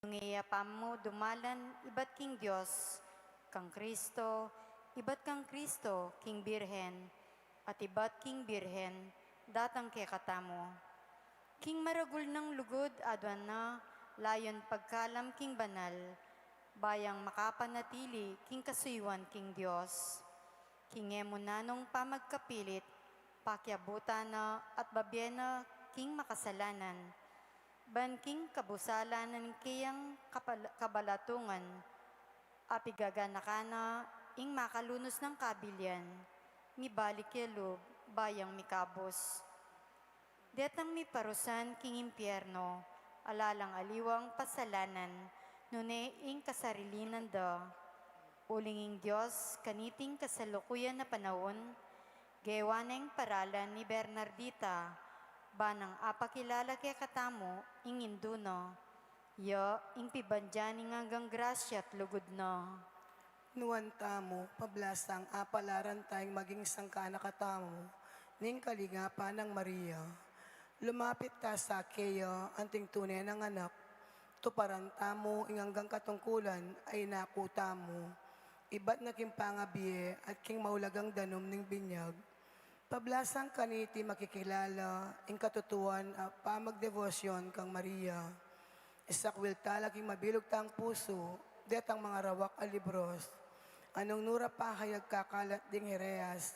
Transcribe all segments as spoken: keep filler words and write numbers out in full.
Nung e ya pa mu dumalan ibat king Dios, kang Kristo, ibat kang Kristo, king Birhen, at ibat king Birhen, datang kekatamu. King maragul nang lugud aduan na layun pagkalam king banal, ba yang makapanatili king kasuyuan king Dios. King e mu nanung pamagkapilit, pakiabutan na at babie na king makasalanan, ban king kabusalan na ning keyang kapal-, kabalatungan, apigaganakan na ing makalunus nang kabilian, mibalik ya lub, ba yang mikabus. Detang miparusan king impierno, ala lang aliwang pasalanan, nune ing kasarilinan da. Uling ing Dios, kaniting kasalukuyan a panaun, gewa neng paralan i Bernardita, ba nang apakilala kekatamu ing Indu na, ya ing pibandian ning anggang grasya at lugud na. Nuan tamu, pablasang apalaran tang maging sangkanak katamu ning kalingapan nang Maria. Lumapit ta sa keya anting tune nang anak, tuparan tamu ing anggang katungkulan a inaku tamu, ibat na king pangabie at king maulagang danum ning binyag. Pablasang kaniti makikilala ing katutuan a pamagdebosyon kang Maria. Isakwil tala king mabilug tang pusu detang mangarawak a libros, a nung nu ra pahayag kakalat ding hereas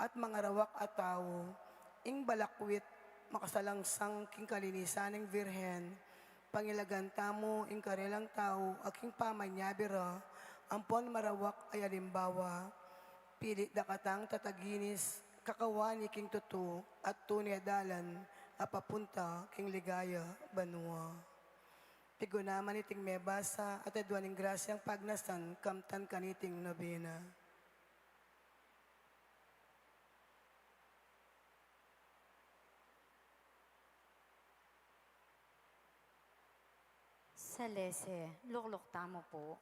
at mangarawak a tau, ing balakwit makasalangsang king kalinisan ning Birhen. Pangilagan tamu ing karelang tau a king pamanyabi ra ampon marawak a alimbawa. Pilit da katang tataginis, kakawani king tutu at tune a dalan a papunta king ligaya banua. Piguna man iting mebasa at aduan ing grasyang pagnasan kamtan kaniting nobena. Salese, lukluk tamu pu.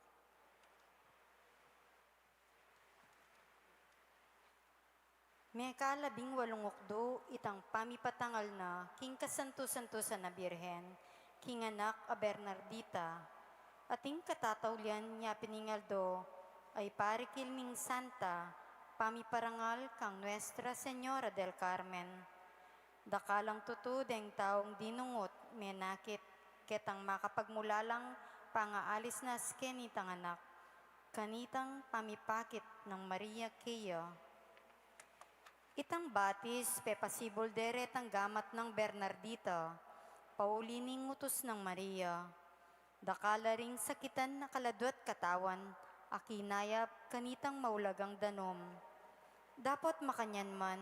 Mekad labing walung ukdu itang pamipatangal na king kasantu-santusan a Birhen, king anak a Bernardita, at ing katataulian ya pin ning aldo a iparikil ning santa pamiparangal kang Nuestra Señora del Carmen. Dakal lang tutu deng taung dinungut menakit ketang makapagmulalang pangaalis na sken itang anak, kanitang pamipakit nang Maria keya. Itang batis pepasibul de retang gamat nang Bernardita, pauli ning utus nang Maria. Dakal la ring sakitan a kaladua at katawan a kinayap kanitang maulagang danum. Dapot makanyan man,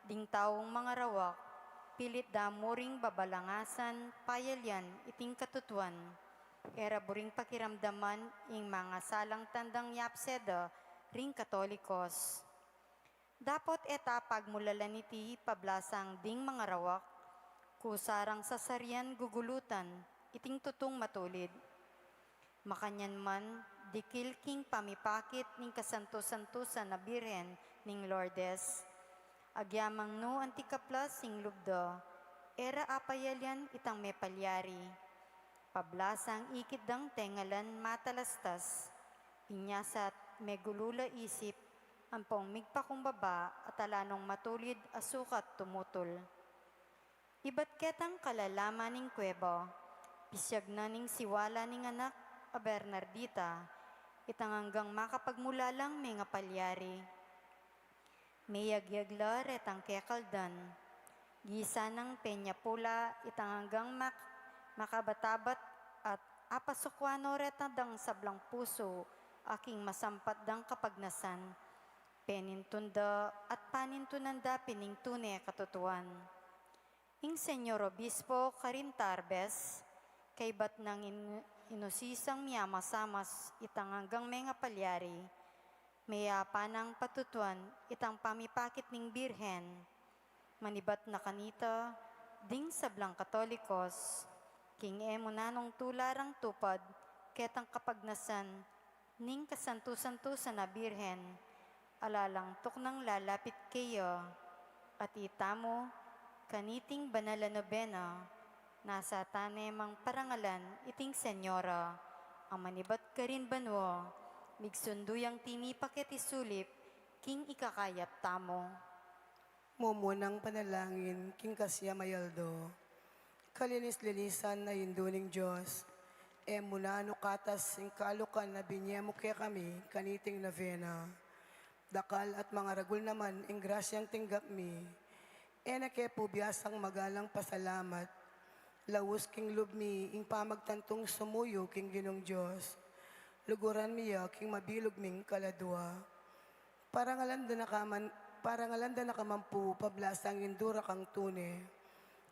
ding taung mangarawak, pilit da mu ring babalangasan payalian iting katutuan. E ra buring pakiramdaman ing mangasalang tandang yapse da ring Katolikos. Dapot e ta pagmulalan iti pablasang ding mangarawak, kusa rang sasarian gugulutan iting tutung matulid. Makanyan man, dikil king pamipakit ning kasantu-santusan a Birhen ning Lourdes. Agyamang nu anti kaplas ing lub da, e ra apayalian itang mepalyari. Pablasang ikit dang tengalan matalastas, inya sat megulu la isip, ampong migpakumbaba at ala nung matulid a sukat tumutul. Ibat ketang kalalaman ning kuweba, pisyag na ning siwala ning anak a Bernardita, itang anggang makapagmulalang mengapalyari. Meyagyag la retang kekaldan. Gisa nang penyapu la itang anggang mak-, makabatabat at apasukuan no reta dang sablang pusu a king masampat dang kapagnasan. Penintun da at panintunan da pin ing tune a katutuan. Ing Señor Obispo karin Tarbes, kaybat nang in-, inusisang miamasamas itang anggang mengapalyari, meyapan nang patutuan itang pamipakit ning Birhen. Manibat na kanita, ding sablang Katolikos, king e mu nanung tula rang tupad ketang kapagnasan ning kasantu-santusan a Birhen, ala lang tuknang lalapit keya, at itamu, kaniting banal a nobena, Nasa tane mang parangalan iting Senyora, a manibat karin banua, migsundu yang tinipa keti sulip, king ikakayap tamu. Mumunang panalangin king kasiam a aldo. Kalinis-linisan a Indu ning Dios, e mu na nukatas ing kalukan a binie mu kekami kaniting novena. Dakal at mangaragul naman ing grasyang tinggap mi. E na ke pu biasang magalang pasalamat. Laus king lub mi ing pamagtantung sumuyu king Ginung Dios. Luguran mi ya king mabilug ming kaladua. Parangalan da na ka man, parangalan da na ka man pu pablasang Indu ra kang tune.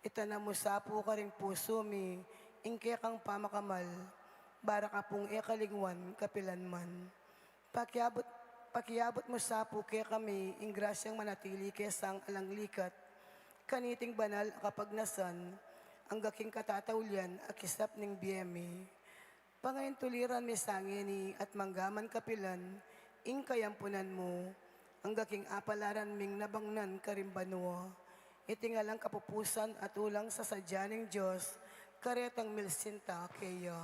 Itanam mu sa pu karing pusu mi ing kekang pamakamal, ba ra ka pung e kalingwan kapilan man. Pakiabut, pakiabut mu sa pu kekami ing grasyang manatili ke sang alang likat kaniting banal a kapagnasan, angga king katataulian a kisap ning bie mi. Pangaintuliran mi sa ngeni at mangga man kapilan ing kayampunan mu, angga king apalaran ming nabangnan karing banua. Iti ngalang kapupusan at ulang sasadya ning Dios, karetang milsinta keya.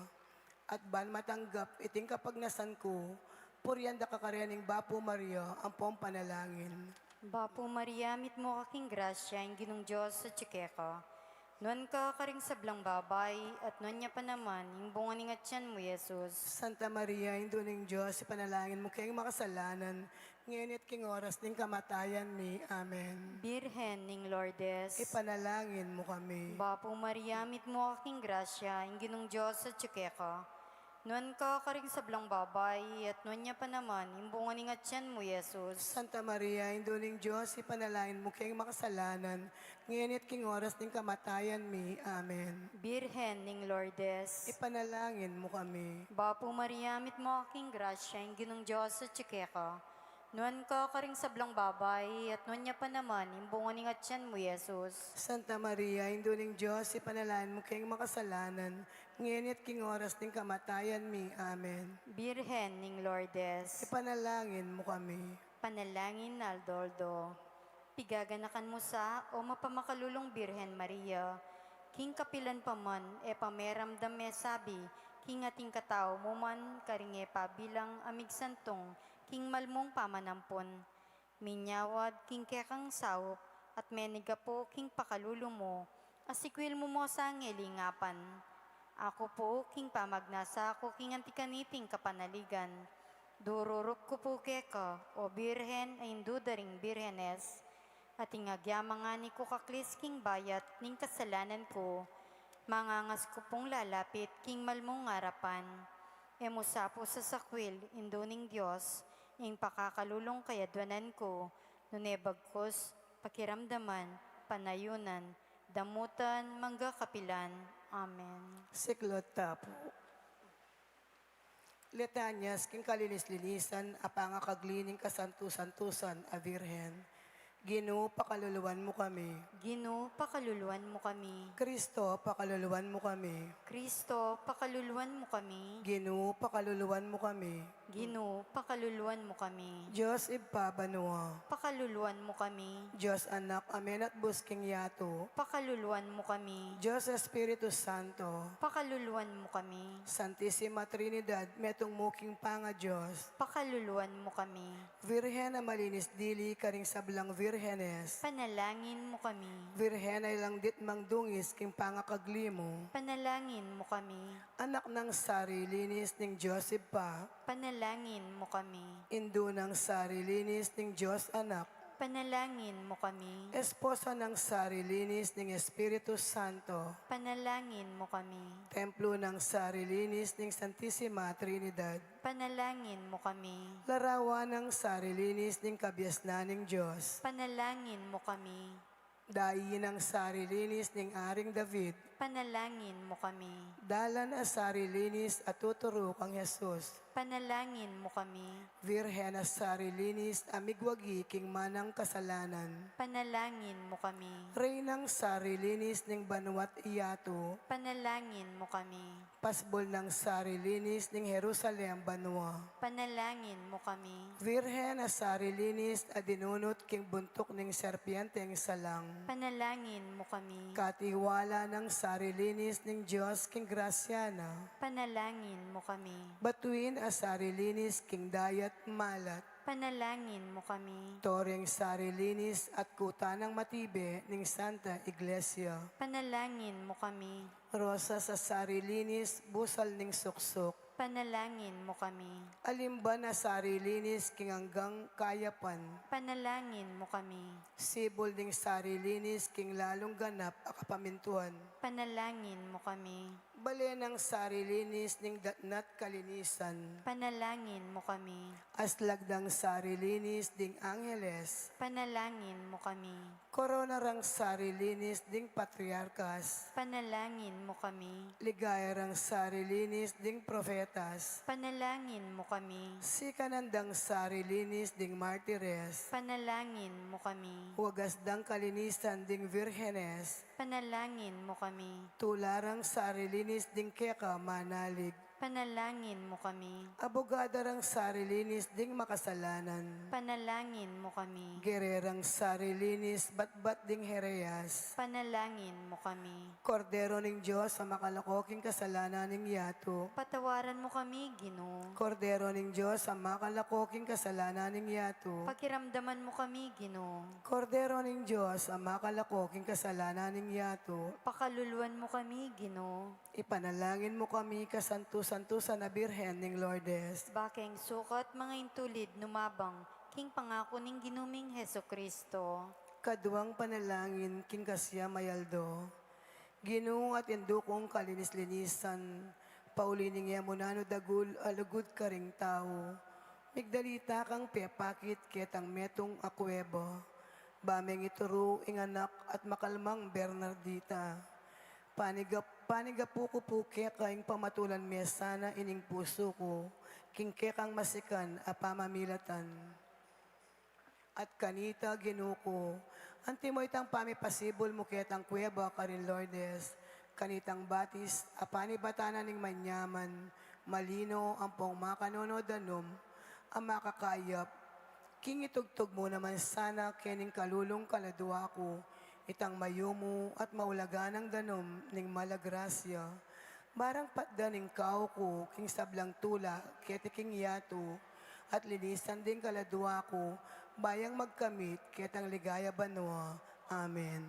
At ban matanggap iting kapagnasan ku, purian da ka karening Bapu Maria ampong panalangin. Bapu Maria, mitmu ka king grasya, ing Ginung Dios atyu keka. Nuan ka karing sablang babai, at nuan ya pa naman ing bunga ning atyan mu, Jesus. Santa Maria, Indu ning Dios, ipanalangin mu keng makasalanan, ngeni at king oras ning kamatayan mi. Amen. Birhen ning Lourdes, ipanalangin mu kami. Bapu Maria, mitmu ka king grasya, ing Ginung Dios atyu keka. Nuan ka karing sablang babai, at nuan ya pa naman ing bunga ning atyan mu, Jesus. Santa Maria, Indu ning Dios, ipanalangin mu keng makasalanan, ngeni at king oras ning kamatayan mi. Amen. Birhen ning Lourdes, ipanalangin mu kami. Bapu Maria, mitmu ka king grasya, ing Ginung Dios atyu keka. Nuan ka karing sablang babai, at nuan ya pa naman ing bunga ning atyan mu, Jesus. Santa Maria, Indu ning Dios, ipanalangin mu keng makasalanan, ngeni at king oras ning kamatayan mi. Amen. Birhen ning Lourdes, ipanalangin mu kami. Panalangin aldo-aldo. Pigaganakan mu sa, o mapamakalulung Birhen Maria, king kapilan pa man e pameramdam, e sabi, king ating katau mu man, karing e pabilang a migsantung king malmung pamanampun. Minyawad king kekang saup, at menigapu king pakalulu mu, a sikwil mu mo sa ngelingapan. Aku pu king pamagnasa ku king anti kaniting kapanaligan, dururup ku pu keka, o Birhen a Indu da ring birhenes, at ing agyamang ani ku kaklis king bayat ning kasalanan ku, mangangas ku pung lalapit king malmung arapan. E mu sa pu sasakwil, Indu ning Dios, ing pakakalulung kayadwanan ku, nune bagkus pakiramdaman, panayunan, damutan, mangga kapilan. Amen. Siklaud ta pu. Litanyas king kalinis-linisan a pangakagli ning kasantu-santusan a Birhen. Ginu, pakaluluan mu kami. Ginu, pakaluluan mu kami. Kristo, pakaluluan mu kami. Kristo, pakaluluan mu kami. Ginu, pakaluluan mu kami. Ginu, pakaluluan mu kami. Dios Ibpa banua, pakaluluan mu kami. Dios Anak a menatbus king yatu, pakaluluan mu kami. Dios Espiritu Santo, pakaluluan mu kami. Santisima Trinidad, metung mu king pangaDios, pakaluluan mu kami. Virgen a malinis dili karing sablang virgenes, panalangin mu kami. Virgen a alang ditmang dungis king pangakagli mu, panalangin mu kami. Anak nang sarilinis ning Dios Ibpa, panalangin mu kami. Indu nang sarilinis ning Dios Anak, panalangin mu kami. Esposa nang sarilinis ning Espiritu Santo, panalangin mu kami. Templo nang sarilinis ning Santisima Trinidad, panalangin mu kami. Larawan nang sarilinis ning kabiasnan ning Dios, panalangin mu kami. Dayi nang sarilinis ning Aring David, panalangin mu kami. Dalan a sarilinis a tuturu kang Jesus, Panalangin mu kami. Virgen a sarilinis a migwagi king manang kasalanan. Panalangin mu kami. Reynang sarilinis ning banua't yatu. Panalangin mu kami. Pasbul nang sarilinis ning Jerusalem banua. Panalangin mu kami. Virgen a sarilinis a dinunut king buntuk ning serpienteng salang. Panalangin mu kami. Katiwala nang sarilinis ning Dios king grasya na. Panalangin mu kami. Batuin a sarilinis king dayat malat. Panalangin mu kami. Toreng sarilinis at kuta nang matibe ning Santa Iglesia. Panalangin mu kami. Rosas a sarilinis, busal ning suksuk. Panalangin mu kami. Alimban a sarilinis king anggang kayapan. Panalangin mu kami. Sibul ning sarilinis king lalung ganap a kapamintuan. Panalangin mu kami. Bale nang sarilinis ning datnat kalinisan. Panalangin mu kami. Aslag dang sarilinis ding angeles. Panalangin mu kami. Korona rang sarilinis ding patriarkas. Panalangin mu kami. Ligaya rang sarilinis ding profetas. Panalangin mu kami. Sikanan dang sarilinis ding martires. Panalangin mu kami. Wagas dang kalinisan ding virgenes. Panalangin mu kami. Tula rang sarilinis ding keka manalig. Panalangin mu kami. Abogada rang sarilinis ding makasalanan. Panalangin mu kami. Gererang sarilinis batbat ding hereyas. Panalangin mu kami. Kordero ning Dios a makalako king kasalanan ning yatu. Patawaran mu kami, Ginu. Kordero ning Dios a makalako king kasalanan ning yatu. Pakiramdaman mu kami, Ginu. Kordero ning Dios a makalako king kasalanan ning yatu. Pakaluluan mu kami, Ginu. Ipanalangin mu kami, kasantu-santusan a Birhen ning Lourdes. Bakeng sukat mangintulid numabang king pangaku ning Ginu ming Jesucristo. Kaduang panalangin king kasiam a aldo. Ginu at Indu kung kalinis-linisan, pauli ning e mu nanu dagul a lugud karing tau, migdalita kang pepakit ketang metung a kueba, ba meng ituru ing anak at makalmang Bernardita. Panigap-, panigapu ku pu keka ing pamatulan me sana ining pusu ku, king kekang masikan a pamamilatan. At kanita, Ginu ku, antimo itang pamipasibul mu ketang kueba karin Lourdes, kanitang batis a panibatan na ning manyaman, malino ampong makanunu danum a makakayap, king itugtug mu naman sana kening kalulung kaladua ku itang mayumu at maulaganang danum ning mala grasya, barang patdan ing kau ku king sablang tula keti king yatu, at linisan ding kaladua ku, ba yang magkamit ketang ligaya banua. Amen.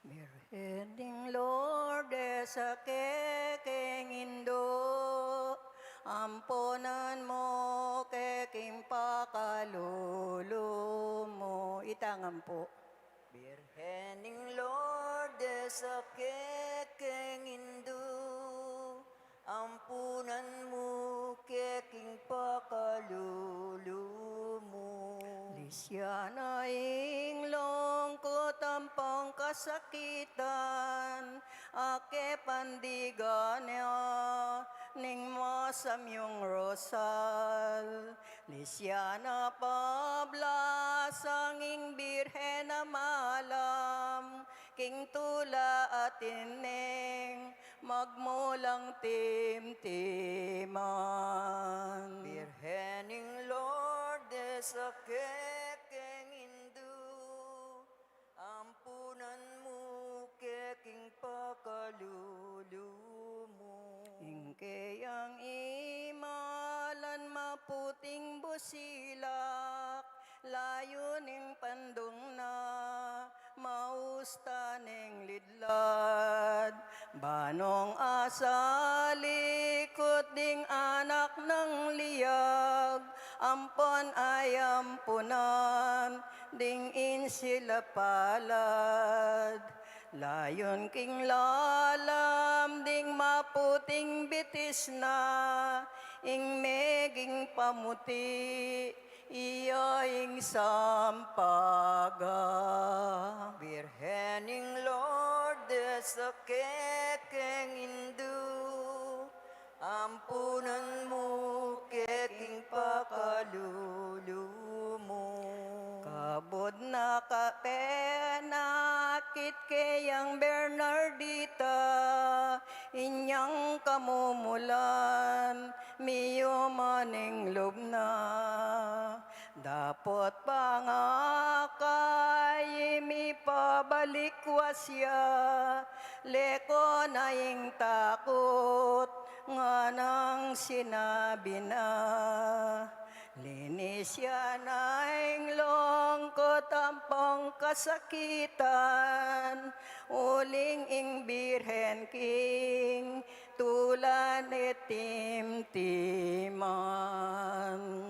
Birhen ning Lourdes a kekeng Indu, ampunan mu ke king pakalulu mu. Itang ampu. Birhen ning Lourdes a kekeng Indu, ampunan mu ke king pakalulu mu. Lisyan na ing lungkut ampong kasakitan, a kepandigan na ning masamyung rosal. Lisyan na pablasang ing Birhen a malam, king tula at ining magmulang timtiman. Birhen ning Lourdes a kekeng Indu, ampunan mu ke king pakalulu mu. Ing keyang imalan maputing busilak, layun ing pandung na mausta ning lidlad. Banung asalikut ding anak nang liag, ampon ayampunan ding insil a palad. Layun king lalam ding maputing bitis na, ing meging pamuti iya ing sampaga. Birhen ning Lourdes, a kekeng indu, ampunan mu ke king pakalulu mu. Kabud na ka penakit kayang Bernardita, inyang kamumulan, miyuman ing lub na. Dapot pangakay, mipabalik wa siya, leko na ing takut, nganang sinabi na. Linis ya na ing lungkut ampong kasakitan, uling ing Birhen king tula ne timtiman.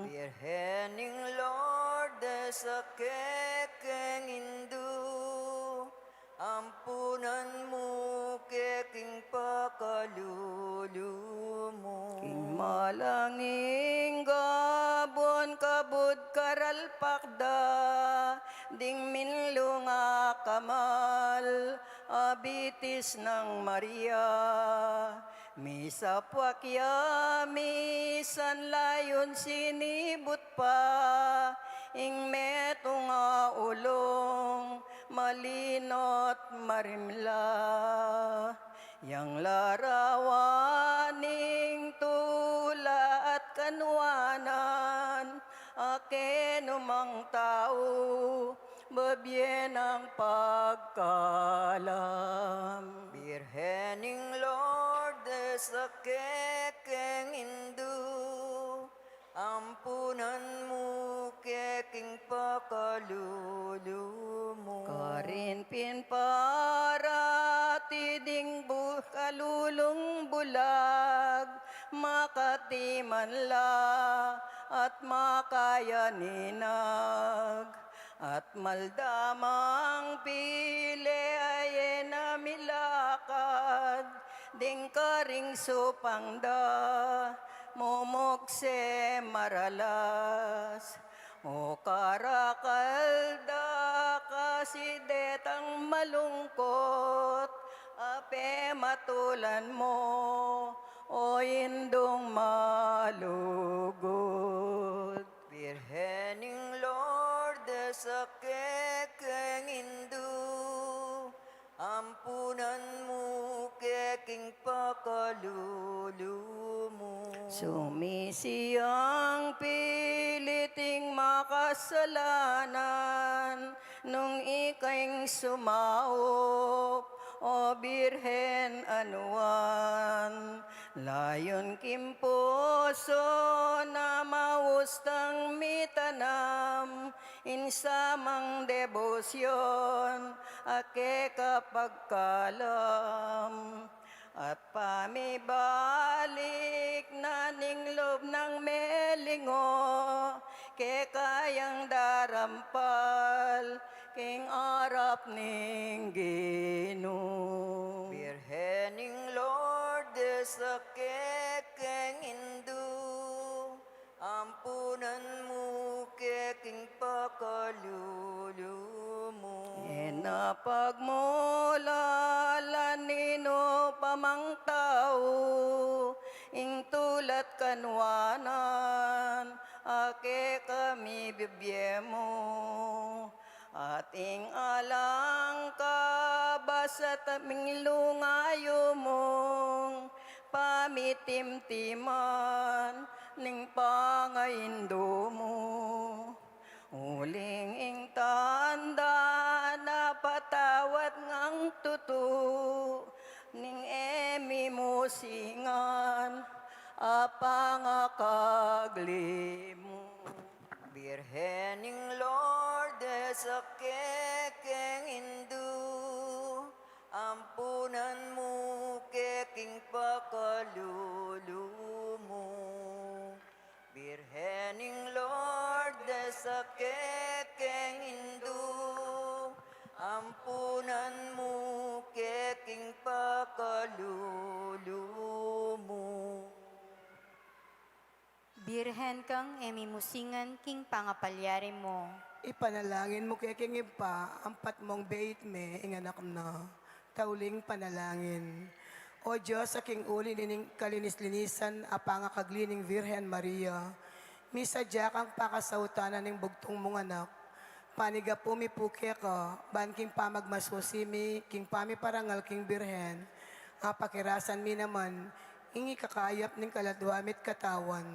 Birhen ning Lourdes, a kekeng indu, ampunan mu ke king pakalulu mu. King malanging gabun kabud karalpak da, ding minlunga kamal, a bitis nang Maria. Misapwak ya misan layun sinibut pa, ing metung a ulung, malino't marimla. Yang larawan ning tula at kanwanan, a kenu mang tau, bibie nang pagkalam. Birhen ning Lourdes, a kekeng indu, ampunan mu ke king pakalulu mu. Karin pin parati ding bu-, kalulung bulag, makati man la at makayaninag, at maldamang pili aye na milakad, ding karing supang da, mumukse maralas. O karakal da kasi detang malungkut, a pematulan mu, o indung malugud. Birhen ning Lourdes, a kekeng indu, ampunan mu ke king pakalulu mu. Sumisiang pilit ing makasalanan, nung ika ing sumaup, o Birhen a nuan. Layun king pusu na maustang mitanam, ing samang debosyon, a keka pagkalam. At pamibalik na ning lub nang melingu, keka yang darampal, king arap ning Ginu. Birhen ning Lourdes, a kekeng indu, ampunan mu ke king pakalulu mu. E na pagmulalan ninu pa mang tau, ing tula't kanwanan, a keka mibibie mu. At ing alang kabasat a minglungayu mung pamitimtiman ning pangaindu mu. Uling ing tanda na patawad ngang tutu, ning e mimusingan a pangakagli mu. Birhen ning Lourdes, a kekeng indu, ampunan mu ke king pakalulu mu. Birhen ning Lourdes, a kekeng indu, ampunan mu ke king pakalulu mu. Birhen kang e mimusingan king pangapalyari mu. Ipanalangin mu ke king Ibpa, ampat mung beit me ing anak na. Tauling panalangin. O Dios, a king uli ning kalinis-linisan a pangakagli ning Virgen Maria, misadya kang pakasautan na ning bugtung mung anak. Panigapu mi pu keka, ban king pamagmasusi mi king pamiparangal king Birhen, apakirasan mi naman ing ikakayap ning kaladwa mi't katawan,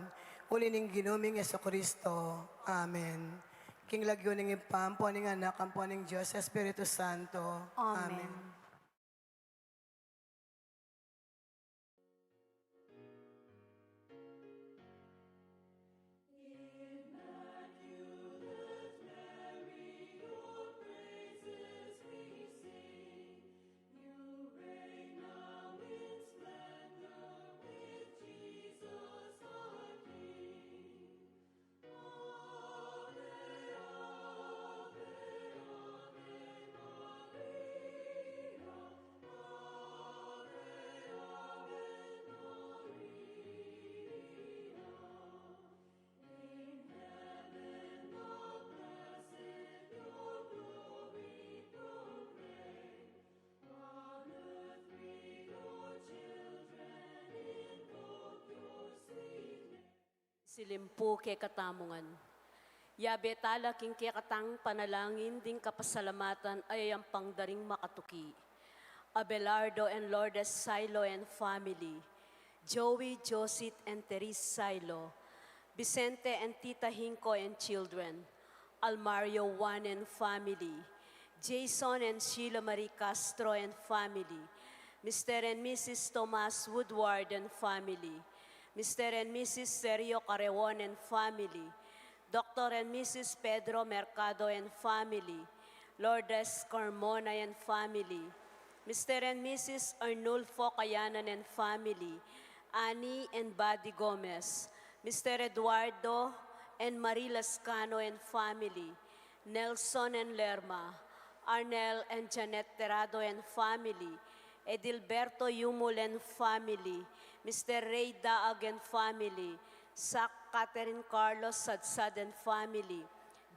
uli ning Ginu ming Jesucristo. Amen. King lagyu ning Ibpa, ampo ning Anak, ampo ning Dios Espiritu Santo. Amen. Amen. Silim pu kekatamu ngan. Yabe tala king kekatang panalangin ding kapasalamatan a yayampang da ring makatuki. Abelardo and Lourdes Silo and family. Joey, Josit and Therese Silo. Vicente and Tita Hinko and children. Almario Juan and family. Jason and Sheila Marie Castro and family. Mister and Missus Tomas Woodward and family. Mister and Missus Sergio Carreon and family. Doctor and Missus Pedro Mercado and family. Lourdes Carmona and family. Mister and Missus Arnulfo Cayanan and family. Annie and Buddy Gomez. Mister Eduardo and Marie Lascano and family. Nelson and Lerma, Arnel and Janet Terado and family, Edilberto Yumul and family, Mister Ray Daag and family, Sac Catherine Carlos Sadsad and family,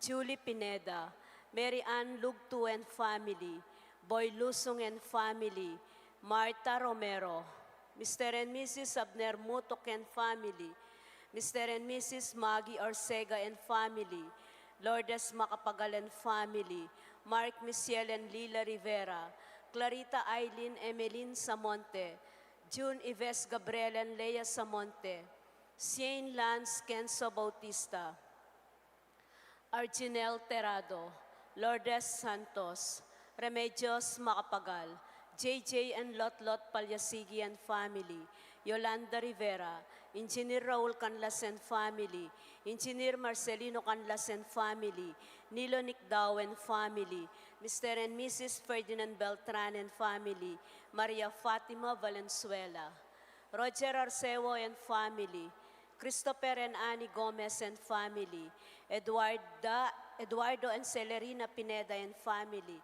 Julie Pineda, Mary Ann Lugtu and family, Boy Lusung and family, Martha Romero, Mister and Missus Abner Mutuk and family, Mister and Missus Maggie Orcega and family, Lourdes Macapagal and family, Mark Michel and Lila Rivera, Clarita Eileen Emeline Samonte, June Ives Gabriel and Lea Samonte, Shane Lance Kenso Bautista, Arginel Terado, Lourdes Santos, Remedios Macapagal, J J and Lotlot Palyasigi and family, Yolanda Rivera, Engineer Raul Canlas and family, Engineer Marcelino Canlas and family, Nilo Nicdao and family, Mister and Missus Ferdinand Beltran and family, Maria Fatima Valenzuela, Roger Arceo and family, Christopher and Annie Gomez and family, Eduarda, Eduardo and Celerina Pineda and family,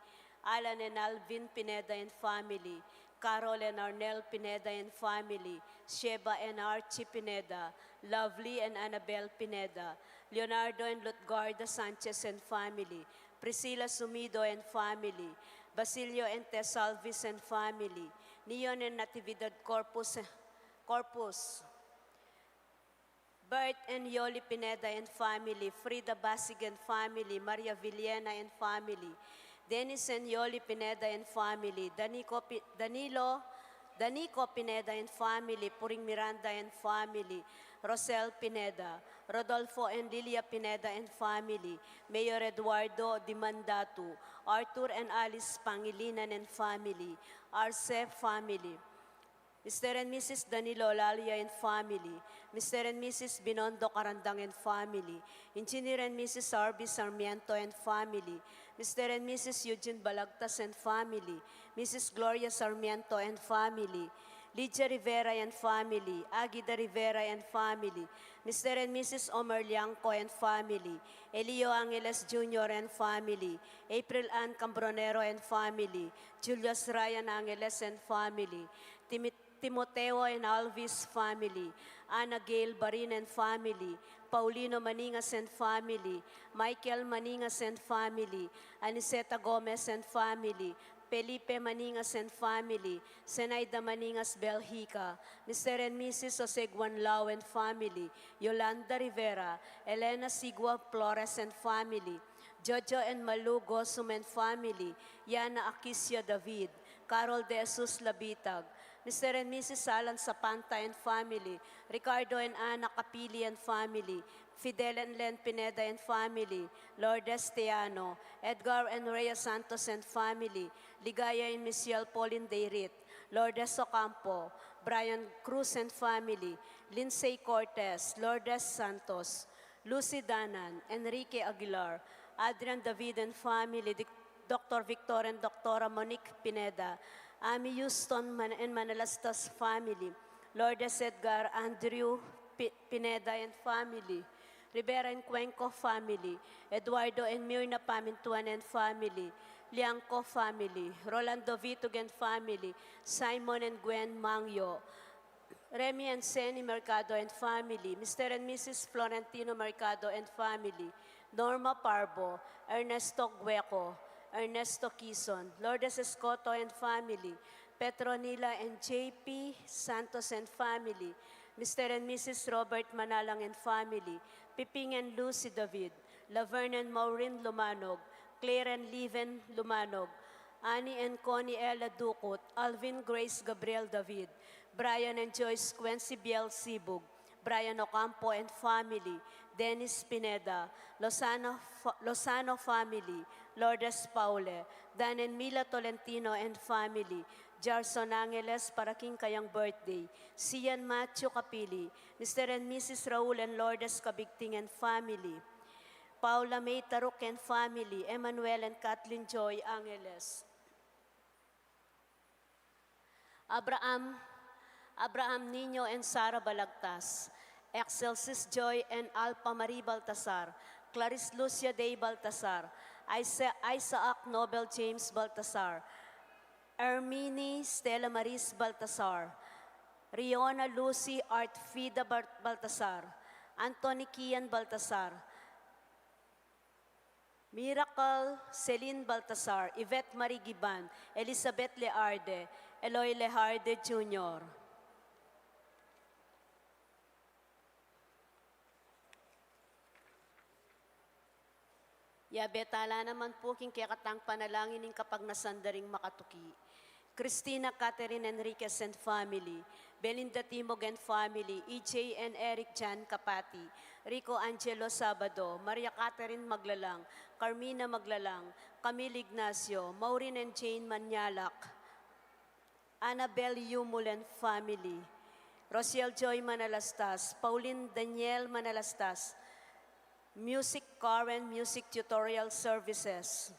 Alan and Alvin Pineda and family, Carol and Arnel Pineda and family, Sheba and Archie Pineda, Lovely and Annabel Pineda, Leonardo and Lutgarda Sanchez and family, Priscilla Sumido and family, Basilio and Tess Alvis and family, Neon and Natividad Corpus, Corpus, Bert and Yoli Pineda and family, Frida Basig and family, Maria Villena and family, Dennis and Yoli Pineda and family, Danico Pi-, Danilo, Danico Pineda and family, Puring Miranda and family, Rosel Pineda, Rodolfo and Lilia Pineda and family, Mayor Eduardo Dimandatu, Arthur and Alice Pangilinan and family, Arce family, Mister and Missus Danilo Lalia and family, Mister and Missus Binondo Carandang and family, Engineer and Missus Arby Sarmiento and family, Mister and Missus Eugene Balagtas and family, Missus Gloria Sarmiento and family, Lydia Rivera and family, Agida Rivera and family, Mister and Missus Omer Liangco and family, Elio Angeles Junior and family, April Ann Cambronero and family, Julius Ryan Angeles and family, Timi-, Timoteo and Alvis family, Anna Gail Barin and family, Paulino Maningas and family, Michael Maningas and family, Aniceta Gomez and family, Felipe Maningas and family, Zenaida Maningas Belgica, Mister and Missus Jose Guanlao and family, Yolanda Rivera, Elena Sigua Flores and family, Jojo and Malu Gosum and family, Yana Akisio David, Carol De Jesus Labitag, Mister and Missus Alan Sapanta and family, Ricardo and Ana Capili and family, Fidel and Len Pineda and family, Lourdes Teano, Edgar and Rhea Santos and family, Ligaya and Michelle Pauline Deirit, Lourdes Ocampo, Brian Cruz and family, Lindsay Cortez, Lourdes Santos, Lucy Danan, Enrique Aguilar, Adrian David and family, Dic-, Doctor Victor and Doctora Monique Pineda, Ami Houston Man-, and Manalastas family, Lourdes Edgar, Andrew Pi-, Pineda and family, Rivera and Cuenco family, Eduardo and Mirna Pamintuan and family, Liangco family, Rolando Vitug and family, Simon and Gwen Mangyo, Remy and Senny Mercado and family, Mister and Missus Florentino Mercado and family, Norma Parbo, Ernesto Gueco, Ernesto Quizon, Lourdes Escoto and family, Petronila and J P Santos and family, Mister and Missus Robert Manalang and family, Piping and Lucy David, Laverne and Maureen Lumanog, Claire and Leven Lumanog, Annie and Connie Ella Ducut, Alvin Grace Gabriel David, Brian and Joyce Quincy Biel Sibug, Brian Ocampo and family, Dennis Pineda, Lozano fa-, Lozano family, Lourdes Paule, Dan and Mila Tolentino and family, Jarson Angeles para king kayang birthday, Sian Matthew Capili, Mister and Missus Raul and Lourdes Cabigting and family, Paula May Taruc and family, Emmanuel and Kathleen Joy Angeles, Abraham, Abraham Niño and Sara Balagtas, Excelsis Joy and Alpha Marie Baltasar, Clarice Lucia Day Baltasar, Isa-, Isaac Nobel James Baltasar, Ermini Stella Maris Baltasar, Riona Lucy Artfida Bar-, Baltasar, Anthony Kian Baltasar, Miracle Celine Baltasar, Yvette Marie Giban, Elizabeth Learde, Eloy Learde Junior. Yabe tala naman pu king kekatang panalangin ing kapagnasan da ring makatuki. Cristina Catherine Enriquez and family, Belinda Timog and family, E J and Eric Jan Capati, Rico Angelo Sabado, Maria Catherine Maglalang, Carmina Maglalang, Camille Ignacio, Maureen and Jane Manyalak, Annabel Yumul and family, Rosiel Joy Manalastas, Pauline Daniel Manalastas, Music Karen Music Tutorial Services,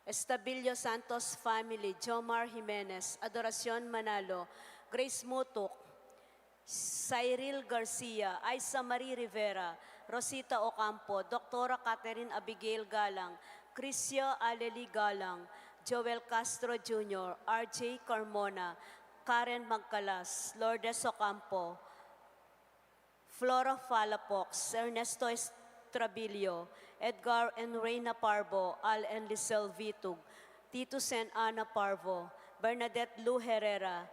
Estabilio Santos family, Jomar Jimenez, Adoracion Manalo, Grace Mutuk, Cyril Garcia, Aisa Marie Rivera, Rosita Ocampo, Doktora Catherine Abigail Galang, Crisia Aleli Galang, Joel Castro Junior, R J Carmona, Karen Magcalas, Lourdes Ocampo, Flora Falapox, Ernesto Estrabilio, Edgar and Reina Parbo, Al and Lisel Vitug, Titus and Ana Parvo, Bernadette Lou Herrera,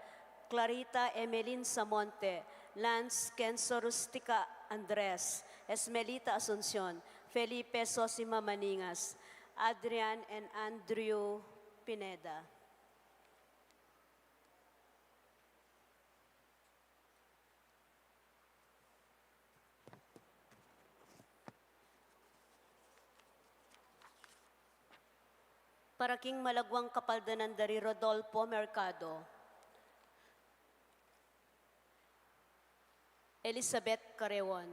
Clarita Emeline Samonte, Lance Kenzo Rustica Andres, Esmelita Asuncion, Felipe Sosima Maningas, Adrian and Andrew Pineda. Para king malagwang kapaldanan da ri Rodolfo Mercado, Elizabeth Careon,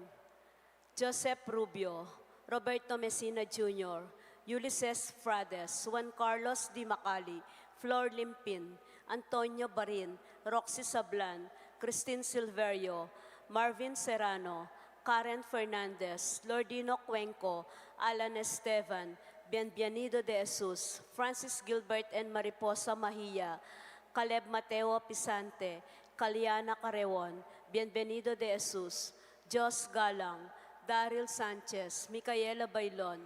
Joseph Rubio, Roberto Messina Junior, Ulises Frades, Juan Carlos Di Macali, Flor Limpin, Antonio Barin, Roxy Sablan, Christine Silverio, Marvin Serrano, Karen Fernandez, Lordino Cuenco, Alan Estevan, Bienvenido de Jesus, Francis Gilbert and Mariposa Mahia, Caleb Mateo Pisante, Kaliana Careon, Bienvenido de Jesus, Jos Galang, Daryl Sanchez, Micaela Bailon,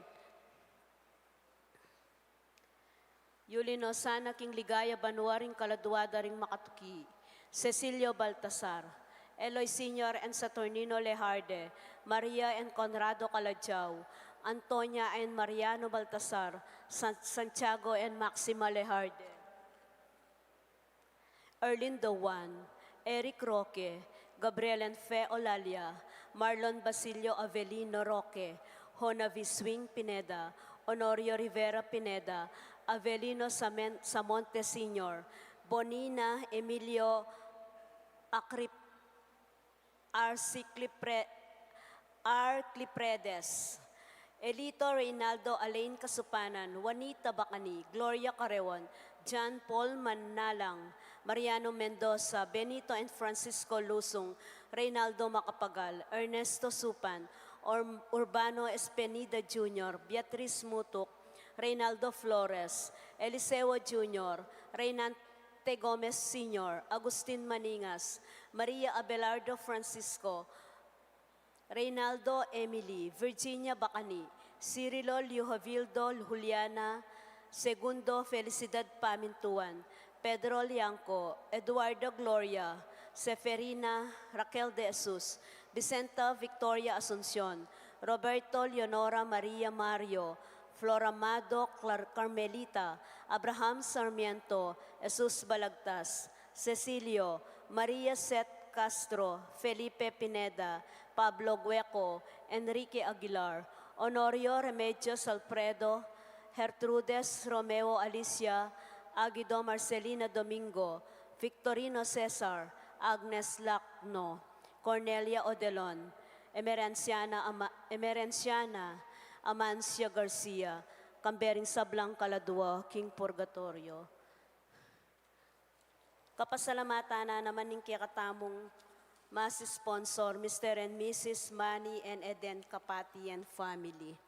Yulino sana king ligaya banua ring kaladua da ring makatuki, Cecilio Baltasar, Eloy Senior and Saturnino Lejarde, Maria and Conrado Calajao, Antonia and Mariano Baltasar, San-, Santiago and Maxima Lejarde, Erlindo Juan, Eric Roque, Gabriel and Fe Olalia, Marlon Basilio Avelino Roque, Honavi Swing Pineda, Honorio Rivera Pineda, Avelino Samen-, Samonte Senior, Bonina Emilio Acrip-, Arciclipre-, Arclipredes, Elito Reynaldo Alain Casupanan, Juanita Bacani, Gloria Carreon, John Paul Manalang, Mariano Mendoza, Benito and Francisco Lusung, Reynaldo Macapagal, Ernesto Supan, Or-, Urbano Espenida Junior, Beatriz Mutuk, Reynaldo Flores, Eliseo Junior, Reynante Gomez Senior, Agustin Maningas, Maria Abelardo Francisco, Reynaldo Emily, Virginia Bacani, Cirilo Liuhavildo Juliana, Segundo Felicidad Pamintuan, Pedro Lianco, Eduardo Gloria, Seferina, Raquel de Jesus, Vicenta Victoria Asuncion, Roberto Leonora Maria Mario, Flor Amado Clar-, Carmelita, Abraham Sarmiento, Jesus Balagtas, Cecilio, Maria Seth Castro, Felipe Pineda, Pablo Gueco, Enrique Aguilar, Honorio Remedios Alfredo, Gertrudes Romeo Alicia, Aguido Marcelina Domingo, Victorino Cesar, Agnes Lacno, Cornelia Odelon, Emerenciana Ama-, Emerenciana Amancia Garcia, kambe ring sablang kaladua king purgatorio. Kapasalamatan na naman ning kekatamung mass sponsor, Mister and Missus Manny and Eden Kapati and family.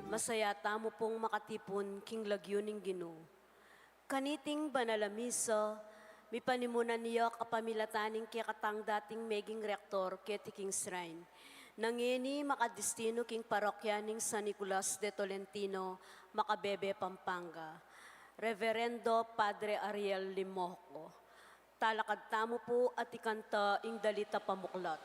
Masaya tamu pung makatipun king lagyu ning Ginu. Kaniting banal a misa, mipanimunan ya kapamilatan ning kekatang dating meging rektor keti king shrine, na ngeni makadestinu king parokya ning San Nicolas de Tolentino, Macabebe, Pampanga, Reverendo Padre Ariel Limoco. Talakad tamu pu at ikanta ing dalit a pamuklat.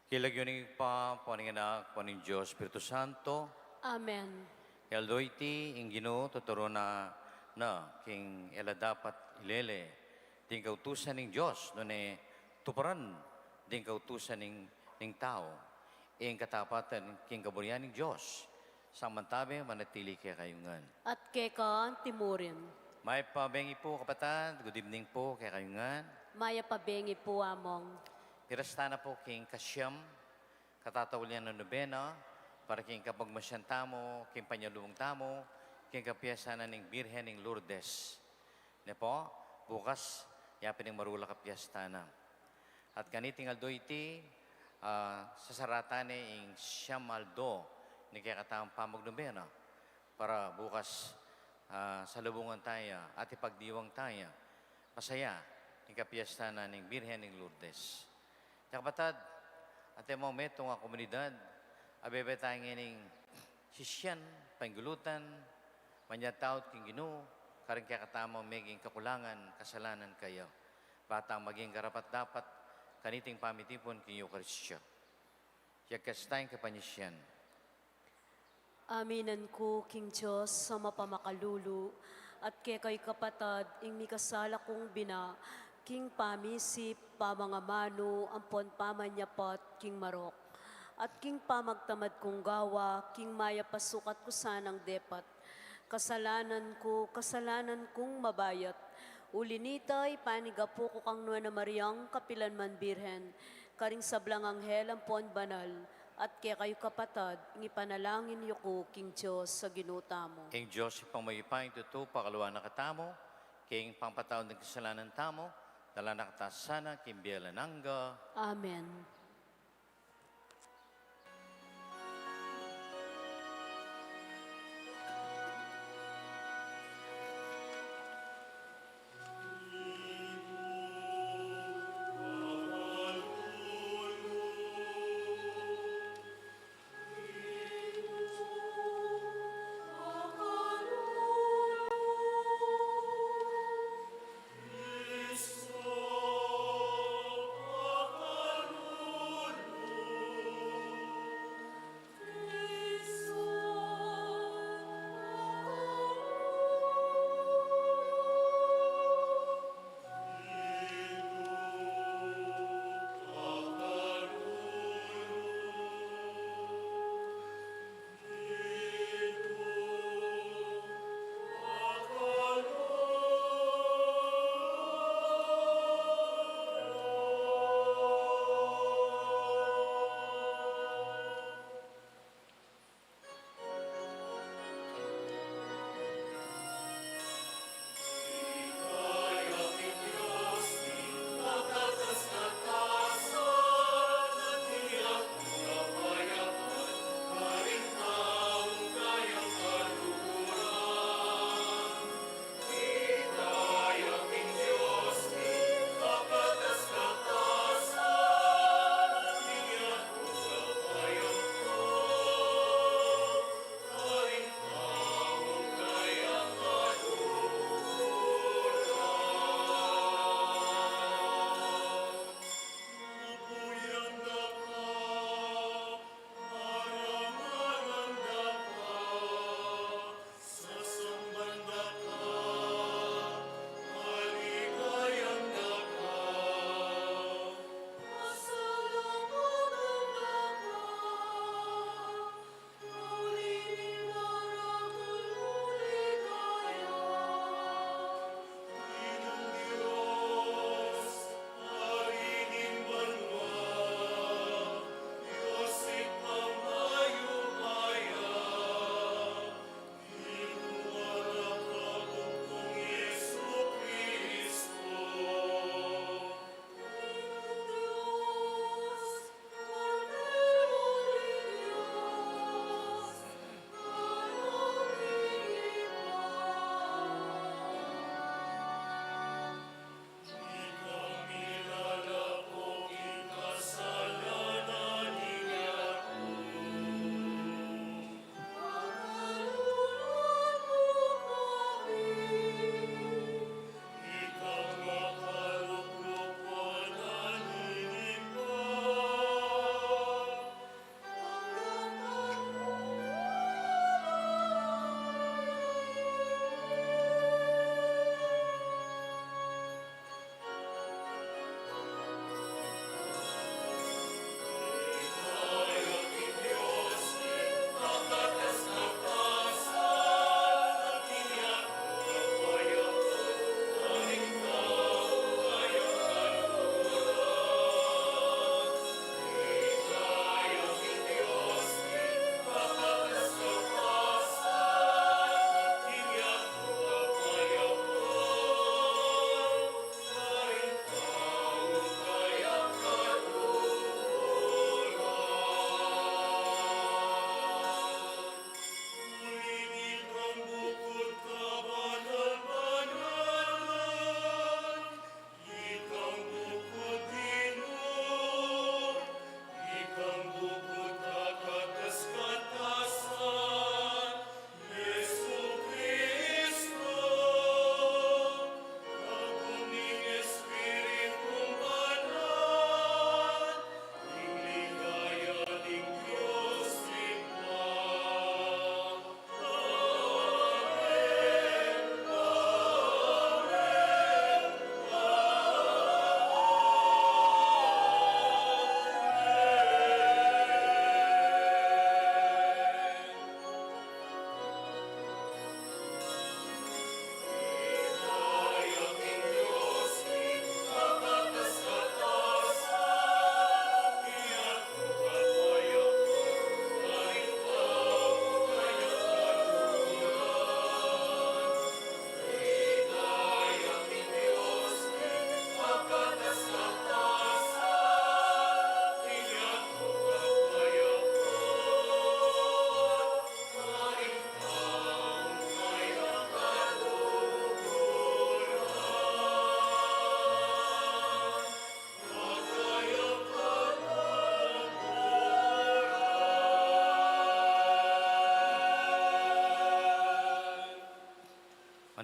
King lagyu ning Ibpa, ampo ning Anak, ampo ning Dios Espiritu Santo. Amen. Ing aldo iti, ing Ginu tuturun na king e la dapat ilele ding kautusan ning Dios, nune tuparan ding kautusan ning, ning tau. Ing katapatan king kaburian ning Dios, sang mantabe manatili kekayu ngan. At keka anti murin. Mayap a bengi pu, kapatad. Good evening pu kekayu ngan. Mayap a bengi pu, Among. Miras tana pu king kasiam katataulian a nobena Para king kapagmasyan tamu, king panyalubung tamu, king kapiestan na ning Birhen ning Lourdes. Ne pu, bukas, yapin ing marula kapiestan na. At kaniting aldo iti, ah, sasaratan ne ing siyam aldo ning kekatamung pamagnobena. Para bukas, ah, salubungan taya at ipagdiwang taya. Masaya ing kapiestan na ning Birhen ning Lourdes. Kaya kapatad, atin mu metung a komunidad, abebe taya ngening sisian, panggulutan, manyataut king Ginu, karing kekatamung meging kakulangan, kasalanan kaya. Ba tang maging karapat-dapat, kaniting pamitipun king Eukaristia. Yagkas taya ing kapanyisian. Aminan ku king Dios a mapamakalulu, at kekayu kapatad ing mikasala kung bina, king pamisip, pamangamanu, ampon pamanyapat, king marok, at king pamagtamad kung gawa, king mayap a sukat ku sanang depat. Kasalanan ku, kasalanan kung mabayat. Uli nita, ipanigapu ku kang Nuan a Mariang kapilan man Birhen, karing sablang anghel ampon banal, at kekayu kapatad, ing ipanalangin yu ku king Dios a Ginu tamu. Ing Dios Ibpang mayupaya, ing tutu pakaluan na katamu, king pangpatawad ning kasalanan tamu, dala na katamu sana king bie alang angga. Amen.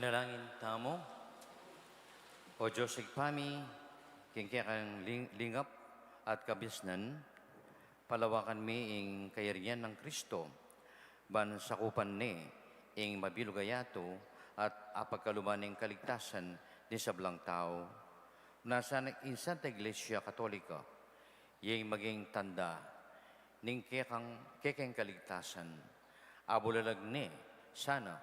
Dalangin tamu. O Dios Ibpa mi, king kekang ling-, lingap at kabisnan, palawakan mi ing kayarian nang Kristo, ban sakupan ne ing mabilug a yatu at apagkaluban ing kaligtasan ning sablang tau. Nasa ing Santa Iglesia Katolika, iyang maging tanda ning kekang, kekeng kaligtasan. Abulalag ne sana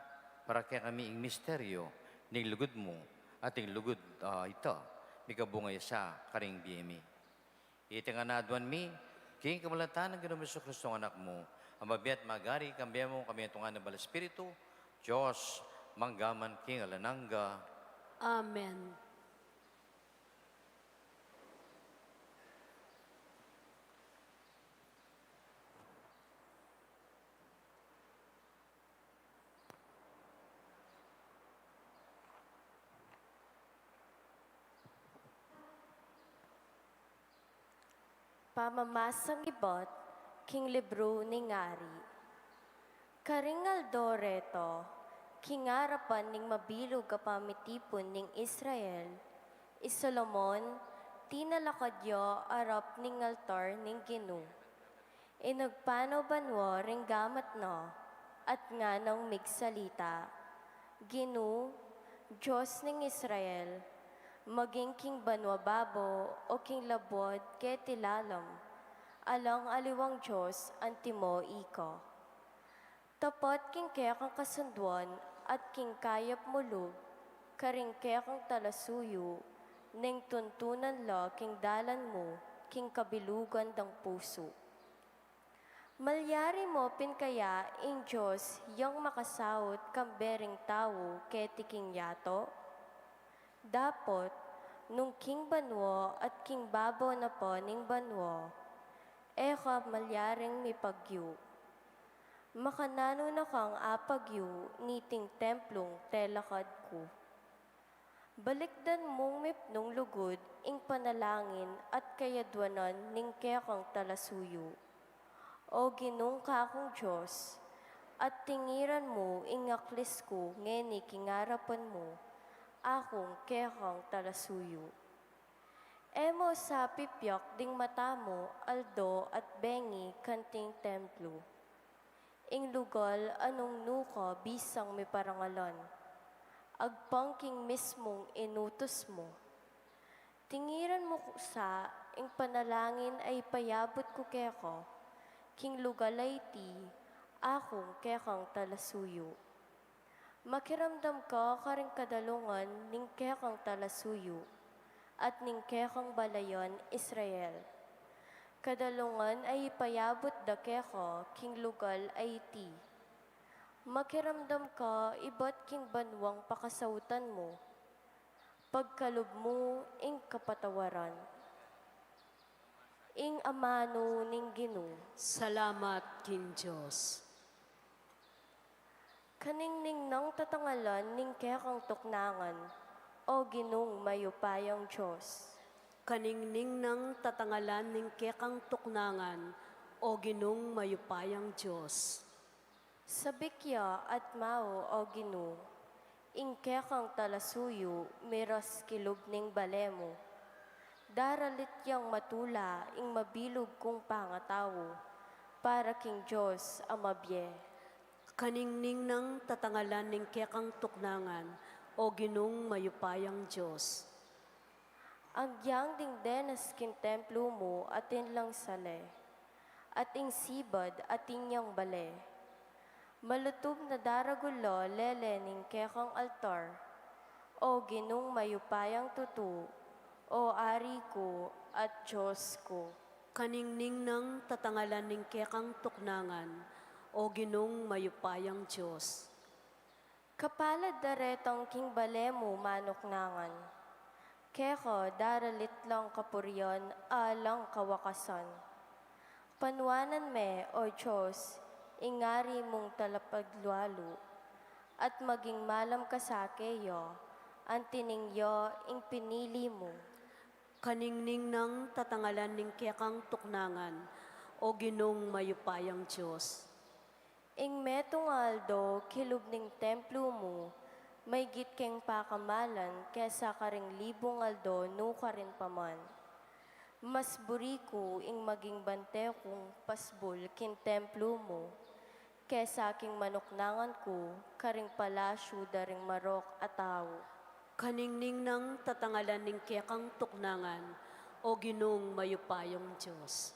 para kekami ing misteryo ning lugud mu, at ing lugud, ah, ita, mikabunga ya sa karing bie mi. Iti ngan aduan mi king kapamilatan nang Ginu ming Jesucristo a Anak mu, a mabie at magari, kambe mu, kambe mu ngan ning Banal Espiritu, Dios, mangga man king alang angga. Amen. Pamamasang ibat king libru ning Ari. Karing aldo reta, king arapan ning mabilug a pamitipun ning Israel, i Solomon tinalakad ya arap ning altar ning Ginu. Inagpanaw banua ring gamat na, at nganang migsalita, Ginu, Dios ning Israel, maging king banua babo o king labuad keti lalam, alang aliwang Dios antimo ika. Tapat king kekang kasunduan at king kayap mu lub, karing kekang talasuyu, neng tuntunan la king dalan mu, king kabilugan dang pusu. Malyari mu pin kaya ing Dios yang makasaut kambe ring tau keti king yatu? Dapot, nung king banua at king babo na pa ning banua, e ka malyaring mipagyu. Makananu na kang apagyu niting templung telakad ku? Balikdan mung mipnung lugud ing panalangin at kayaduanan ning kekang talasuyu. O Ginung kakung Dios, at tingiran mu ing aklis ku ngeni king arapan mu, akung kekang talasuyu. E mu sa pipiak ding mata mu aldo at bengi kanting templu, ing lugal a nung nu ka bisang miparangalan, agpang king mismung inutus mu. Tingiran mu ku sa ing panalangin a ipayabut ku keka, king lugal a iti, akung kekang talasuyu. Makiramdam ka karing kadalungan ning kekang talasuyu, at ning kekang balayan Israel. Kadalungan a ipayabut da keka king lugal a iti. Makiramdam ka ibat king banuang pakasautan mu. Pagkalub mu ing kapatawaran. Ing amanu ning Ginu. Salamat king Dios. Kaningning nang tatangalan ning kekang tuknangan, o Ginung mayupayang Dios. Kaningning nang tatangalan ning kekang tuknangan, o Ginung mayupayang Dios. Sabik ya at mau, o Ginu, ing kekang talasuyu miras kilub ning bale mu. Daralit yang matula ing mabilug kung pangatau para king Dios a mabie. Kaningning nang tatangalan ning kekang tuknangan, o Ginung mayupayang Dios. Agyang ding denas king templu mu atin lang sale, at ing sibad atin yang bale. Malutub na daragul la lele ning kekang altar, o Ginung mayupayang tutu, o Ari ku at Dios ku. Kaningning nang tatangalan ning kekang tuknangan, o Ginung mayupayang Dios. Kapalad da retang king bale mu manuknangan. Keka daralit lang kapurian alang kawakasan. Panuanan me, o Dios, ing Ari mung talapaglualu, at maging malam ka sa keya, anti ning ya ing pinili mu. Kaningning nang tatangalan ning kekang tuknangan, o Ginung mayupayang Dios. Ing metung a aldo kilub ning templu mu, Maygit keng pakamalan kesa karing libung aldo nu karin pa man. Mas buri ku ing maging bante kung pasbul king templu mu, kesa king manuknangan ku karing palasyu da ring marok a tau. Kaningning nang tatangalan ning kekang tuknangan, O Ginung mayupayang Dios.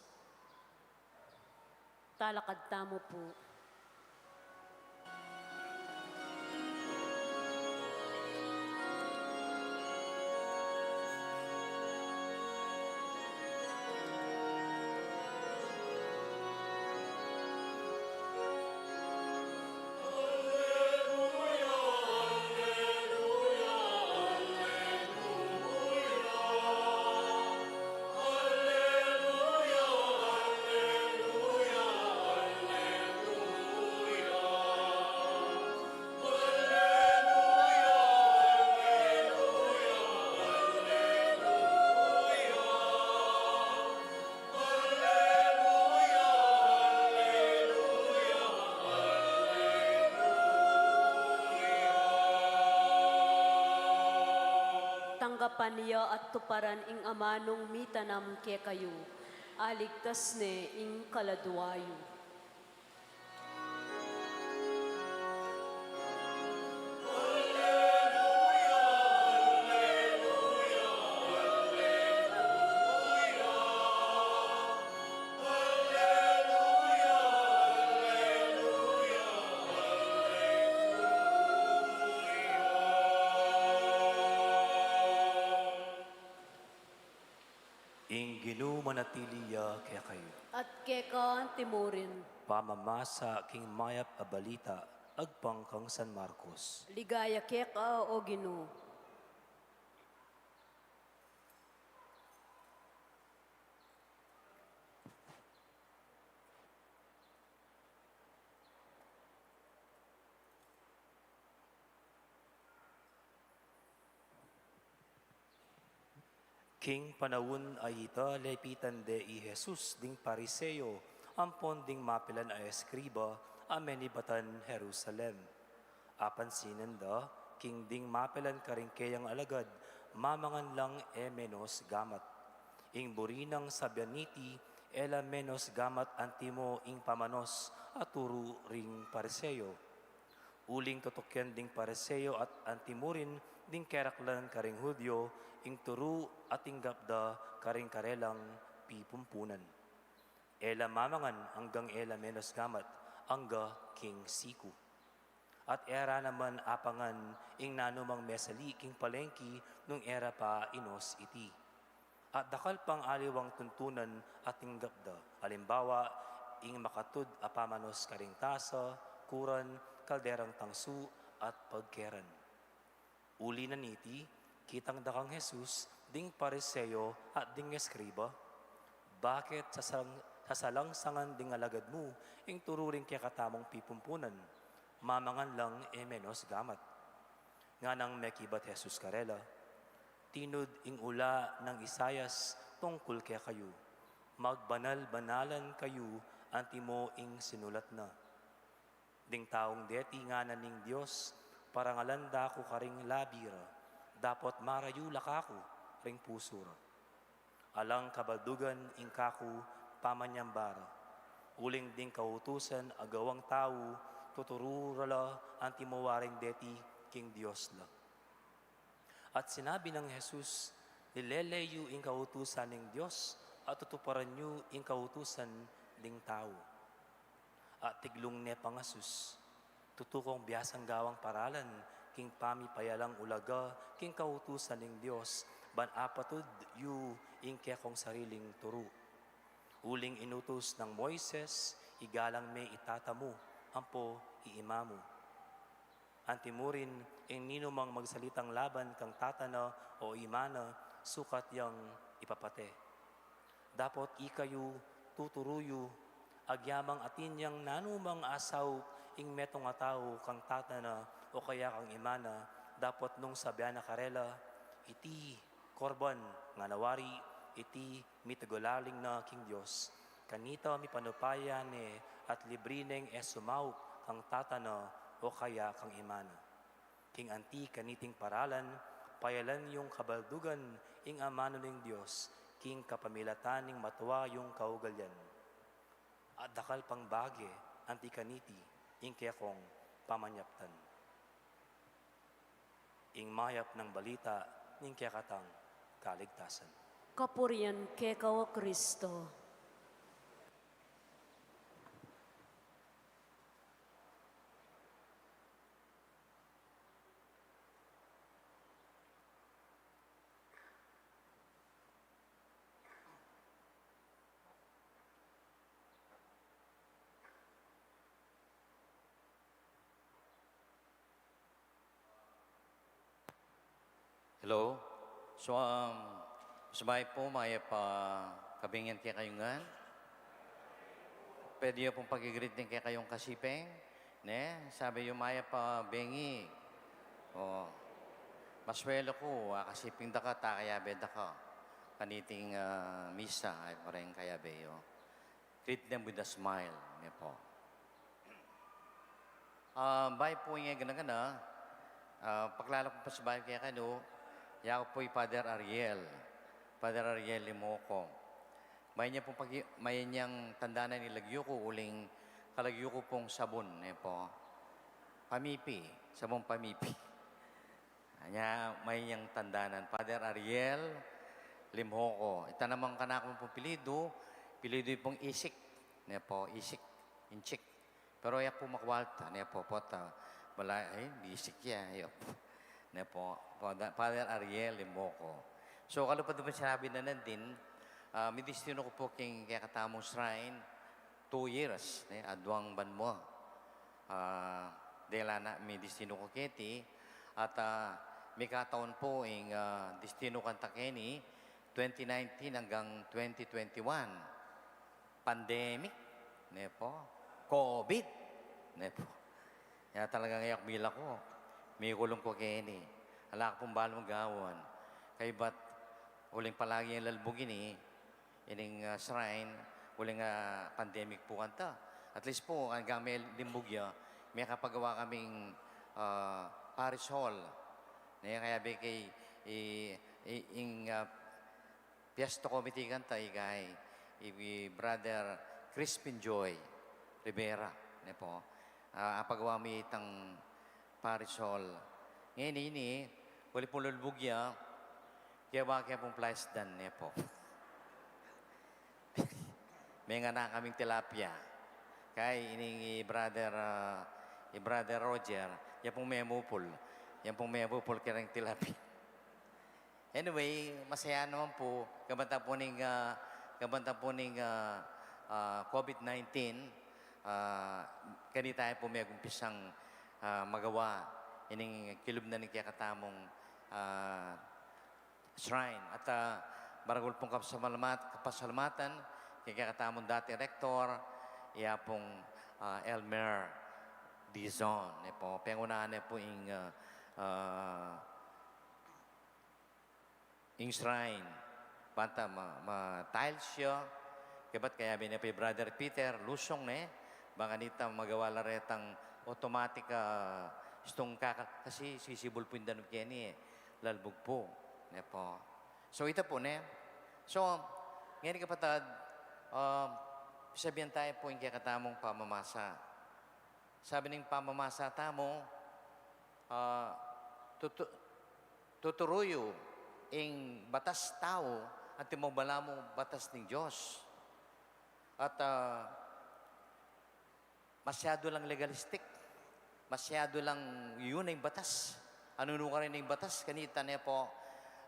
Talakad tamu pu. Tanggapan ya at tuparan ing amanung mitanam kekayu. Aligtas ne ing kaladua yu. Ing Ginu manatili ya kekayu. At keka antimurin. Pamamasa king mayap a balita agpang kang San Marcos. Ligaya keka, O Ginu. King panaun a ita, lepitan de i Jesus ding Pariseo ampon ding mapilan a eskriba a menibatan Jerusalem. Apansinan da king ding mapilan karing keyang alagad mamangan lang e menos gamat. Ing buri nang sabian niti, e la menos gamat antimo ing pamanos a turu ring Pariseo. Uling tutukian ding Pariseo at antimurin ding keraklan karing Judio ing turu a tinggap da karing karelang pipumpunan. E la mamangan anggang e la menos gamat angga king siku. At e ra naman apangan ing nanumang mesali king palengki nung e ra pa inos iti. At dakal pang aliwang tuntunan a tinggap da, alimbawa, ing makatud a pamanos karing tasa, kuran, kalderang tangsu, at pagkeran. Uli na niti, kitang da kang Jesus ding Pariseo at ding eskriba, "Bakit sasalang-, sasalangsangan ding alagad mu ing turu ring kekatamung pipumpunan? Mamangan lang e menos gamat." Nganang mekibat Jesus karela, "Tinud ing ula nang Isaias tungkul kekayu, 'Magbanal-banalan kayu antimo ing sinulat na.' Ding taung deti ngana ning Dios, 'Parangalan da ku karing labi ra, dapot marayu la kaku ring pusu ra. Alang kabaldugan ing kaku pamanyamba ra.' Uling ding kautusan a gawang tau, tuturu ra la antimo waring deti king Dios la." At sinabi nang Jesus, "Nilele yu ing kautusan ning Dios, at tutuparan yu ing kautusan ding tau." At tiglung ne pang Jesus, "Tutu kong biasang gawang paralan king pamipayalang ulaga king kautusan ning Dios, ban apatud yu ing kekong sariling turu. Uling inutus nang Moises, 'Igalang me i tata mu ampo i ima mu.' Antimurin, ing ninumang magsalitang laban kang tata na o ima na, sukat yang ipapate. Dapot ikayu, tuturu yu, agyamang atin yang nanumang asaup ing metung a tau kang tata na o kaya kang ima na, dapot nung sabian na karela, 'Iti korban,' ngana wari, 'Iti mitagulaling na king Dios,' kanita mipanupaya ne at libri neng e sumaup kang tata na o kaya kang ima na. King anti kaniting paralan, payalan yung kabaldugan ing amanu ning Dios, king kapamilatan ning matua yung kaugalian. At dakal pang bage anti kaniti ing kekong pamanyaptan. Ing mayap nang balita ning kekatang kaligtasan. Kapurian keka, O Kristo. Hello? So, um, sabay po, mayap a kabengi kekayu ngan. Pwede yu pong paki-greet ing kekayung kasiping, ne? Sabi yu, mayap a bengi. O, maswelo ku, a, kasiping da ka, ta kayabe da ka. Kaniting, a, misa, ay, pareng kayabe yu. Greet them with a smile, ne po. A, bayu pu ing gana-gana, a, pakilala ku pu sa bayu kekayung, yaku pu i Father Ariel, Father Ariel Limoco. Mayap ya pung paki-, mayap yang tandanan ing lagyu ku, uling kalagyu ku pung sabun, ne po. Pamipi, sabun pamipi. Anya, mayap yang tandanan, Father Ariel Limoco. Ita naman kanaku pung apelyidu, apelyidu pung Isik, ne po, Isik, Inchik. Pero e ya pu makwalta, ne po, pota, bala, ay, bisik ya, e ya pu. Ne po, Father, Father Ariel Limoco. So, kalupad pu sinabi na nandin, a, midistinu ku pu king kekatamung shrine, two years, ne, aduang banua. A, dela na midistinu ku keti, at, a, mikataun pu ing, a, distinu ku kanta keni, twenty nineteen anggang twenty twenty-one. Pandemic, ne po? Covid, ne po? Ya talagang e ku milako. Mikulung ku keni. Ala ku pung balang gawan. Kaybat uling palagi yang lalbug ini, ining, a, shrine, uling, a, pandemic pu kanta. At least pu, anggang melimbug ya, mekapagawa kaming, a, parish hall. Ne, kayabe keng, i, i, ing, a, Fiesta Committee kanta, ika i, i Brother Crispin Joy Rivera, ne po. A, apagawa mi itang parish hall. Ngeni ini, uli pung lalbug ya, kaya ba kaya pung plasdan, ne po. Menganan kaming tilapia. Kaya ining i Brother, a, i Brother Roger, ya pung memupul. Ya pung memupul kareng tilapia. Anyway, masaya naman pu, kabantang pu ning, a, kabantang pu ning, a, a, COVID nineteen, a, kanita ya pu megumpisang, a, magawa ining kilub na ning kekatamung, a, shrine. At, a, maragul pung kapasalamat-, kapasalamatan keng kekatamung dating rektor, i Apung, a, Elmer Dizon, ne po. Pengunahan ne pu ing, a, a, ing shrine. Banta ma, ma-tiles ya. Kaybat kayabe ne pu i Brother Peter Lusong, ne, bang kanita magawa la retang automatic, a, istung kakal, kasi sisibul pu ing danum keni, e. Lalbug pu, ne po. So, ita pu, ne. So, ngeni kapatad, a, sabian tamu pu ing kekatamung pamamasa. Sabi ning pamamasa tamu, a, tutu-, tuturu yu ing batas tau antimong balamu batas ning Dios. At, a, masyadu lang legalistic, masyadu lang yu na ing batas. Anu, anu karin ing batas, kanita ne po,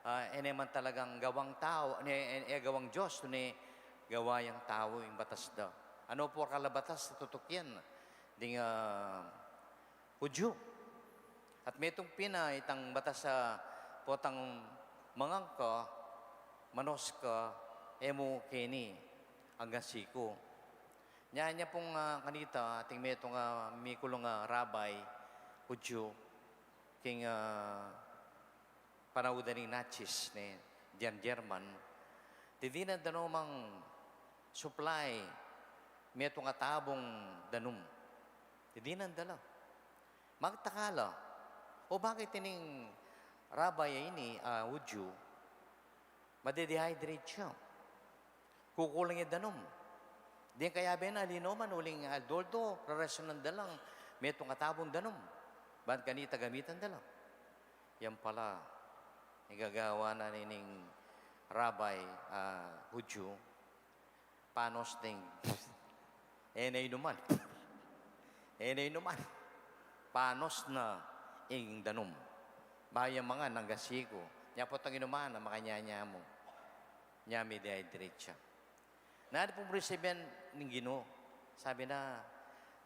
a, e ne man talagang gawang tau, ne, e, e gawang Dios, ne gawa yang tau ing batas da. Anu pu kala batas, tutukian ding, a, Hudyu. At metung pin a itang batas a potang mangan ka, manos ka, e mu keni anggang siku. Nya, nya pung, a, kanita, atin metung a mikulung a rabbi, Hudyu, king, a, panaudan ning Nazis, ne, dian German, didinan da no mang supply, metung a tabung danum. Didinan da la. Magtakala. O bakit ining rabbi a ini, ah, Hudyu, made-dehydrate ya? Kukulang ya danum. Deng kayabe na, ali naman, uling aldo-aldo, rarasyonan da lang, metung katabung danum. Ban kanita gamitan da lang. Yan pala, igagawa na nining rabbi, ah, Hudyu, panos deng, e na inuman. E na inuman. Panos na ing danum. Bayu ya mangan, nung gasiku. Nya potang inuman na, makanyanya mu. Nya me-dehydrate ya. Nanu pung buri sabian ning Ginu? Sabi na,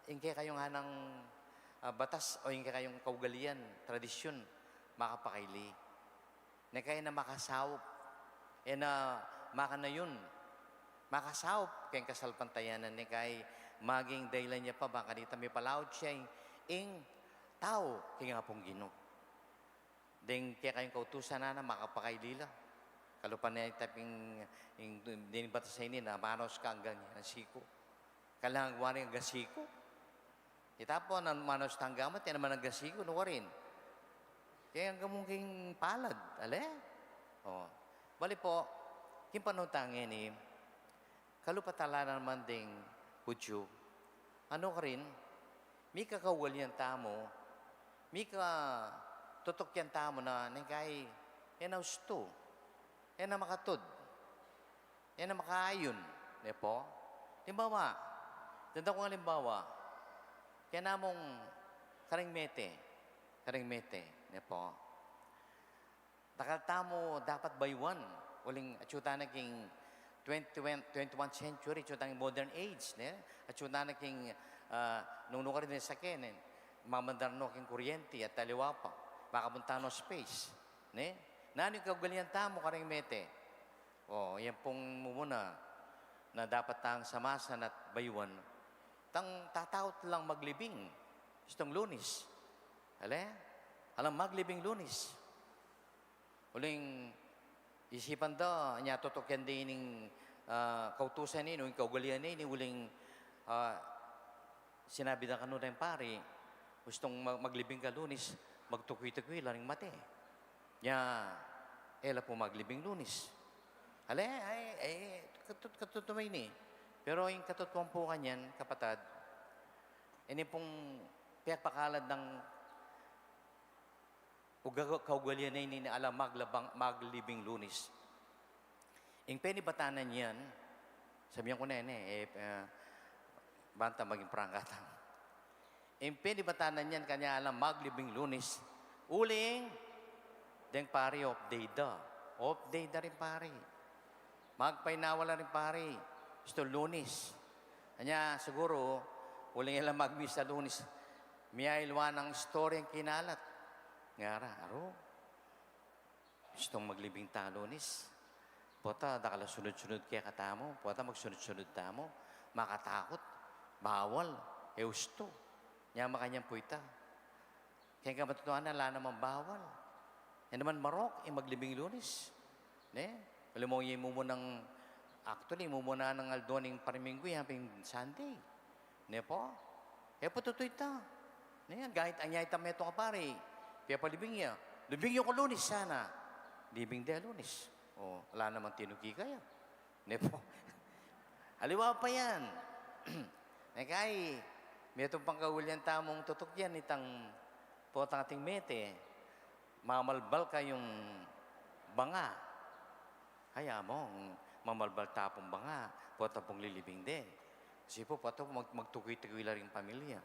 ing kekayung hanang, ah, batas o ing kekayung kaugalian, tradisyun, makapakaili. Neng kai e na makasaup, e na makanayun, makasaup keng kasalpantayanan, neng kai maging dahilan ya pa ba kanita mipalaut ya ing, ing tau keng Apung Ginu. Deng kekayung kautusan na, na makapakaili la. Kalupa na itaping, ing, deng batas a ini na manos ka anggang yan, siku. Kailangan gumawa ning gasiku. Ita po, na manos tanggamat, yan naman ang gasiku, no, warin. Kaya ang gamungking palad, ale? O. Bali po, king panahun tang ini, kalupa tala naman ding Hudyu. Anu karin, mika kaugalian tamu, mika tutukian tamu na neng kai, e na ustu, e na makatud, e na makaayun, ne po? Limbawa, danda kung alimbawa, kaya namung karing mete, karing mete, ne po? Dakal tamu dapat bayuan, uling atyu tana king twenty, twenty-one century, atyu tana king modern age, ne? Atyu tana king, ah, nung nukarin ne sake, ne? Mamandar no king kuryente at aliwa pa, makapunta no space, ne? Nanu ing kaugalian tamu karing mete? O, yan pung mumuna na dapat tang samasan at bayuan. Tang tataut lang maglibing, istung Lunis. Ale? Alang maglibing Lunis. Uling isipan da, nya tutukian da ining, ah, kautusan ini, o ing kaugalian ini, uling, ah, sinabi da kanu deng pari, gustung mag-, maglibing ka Lunis, magtuki-tuki la ring mate. Nya, e la pu maglibing Lunis. Ale, ay, ay, katut-, katutuwa ini. Pero ing katutuan pu kanyan, kapatad, ini pung piyagpakalad nang uga-, kaugalian na ini alang maglabang, maglibing Lunis. Ing penibatan na niyan, sabian ku na ini, e, e, banta maging prangkatang. Ing penibatan na niyan kanyan alang maglibing Lunis, uling deng pari off day da. Off day da ring pari. Magpainawa la ring pari, istung Lunis. Anya, siguru, uling e la magmisa Lunis, miyayaliwa nang istorya ing kinalat. Ngara, aru, istung maglibing ta Lunis. Pota, dakal a sunud-sunud kekatamu, pota magsunud-sunud tamu, makatakut, bawal, e ustu. Nya makanyan pu ita. Keng kamatutuanan, ala naman bawal. E naman marok ing maglibing Lunis. Ne? Alam mo, ing mumunang, actually, ing mumuna nang aldo ning pariminggu, yan pin Sunday. Ne po? E po tutu ita. Ne? Gait, anya ita metung a pari, pepalibing ya. Libing yu ku Lunis sana. Libing de Lunis. O, ala naman tinuki kaya. Ne po? Aliwa pa yan. Neng kai, metung pang kaugalian tamung tutukian itang potang ating mete, mamalbal kayung banga. Ay, among, mamalbal ta pung banga, pota pung lilibing de. Kasi pu, pota mag-, magtuki-tuki la ring pamilya.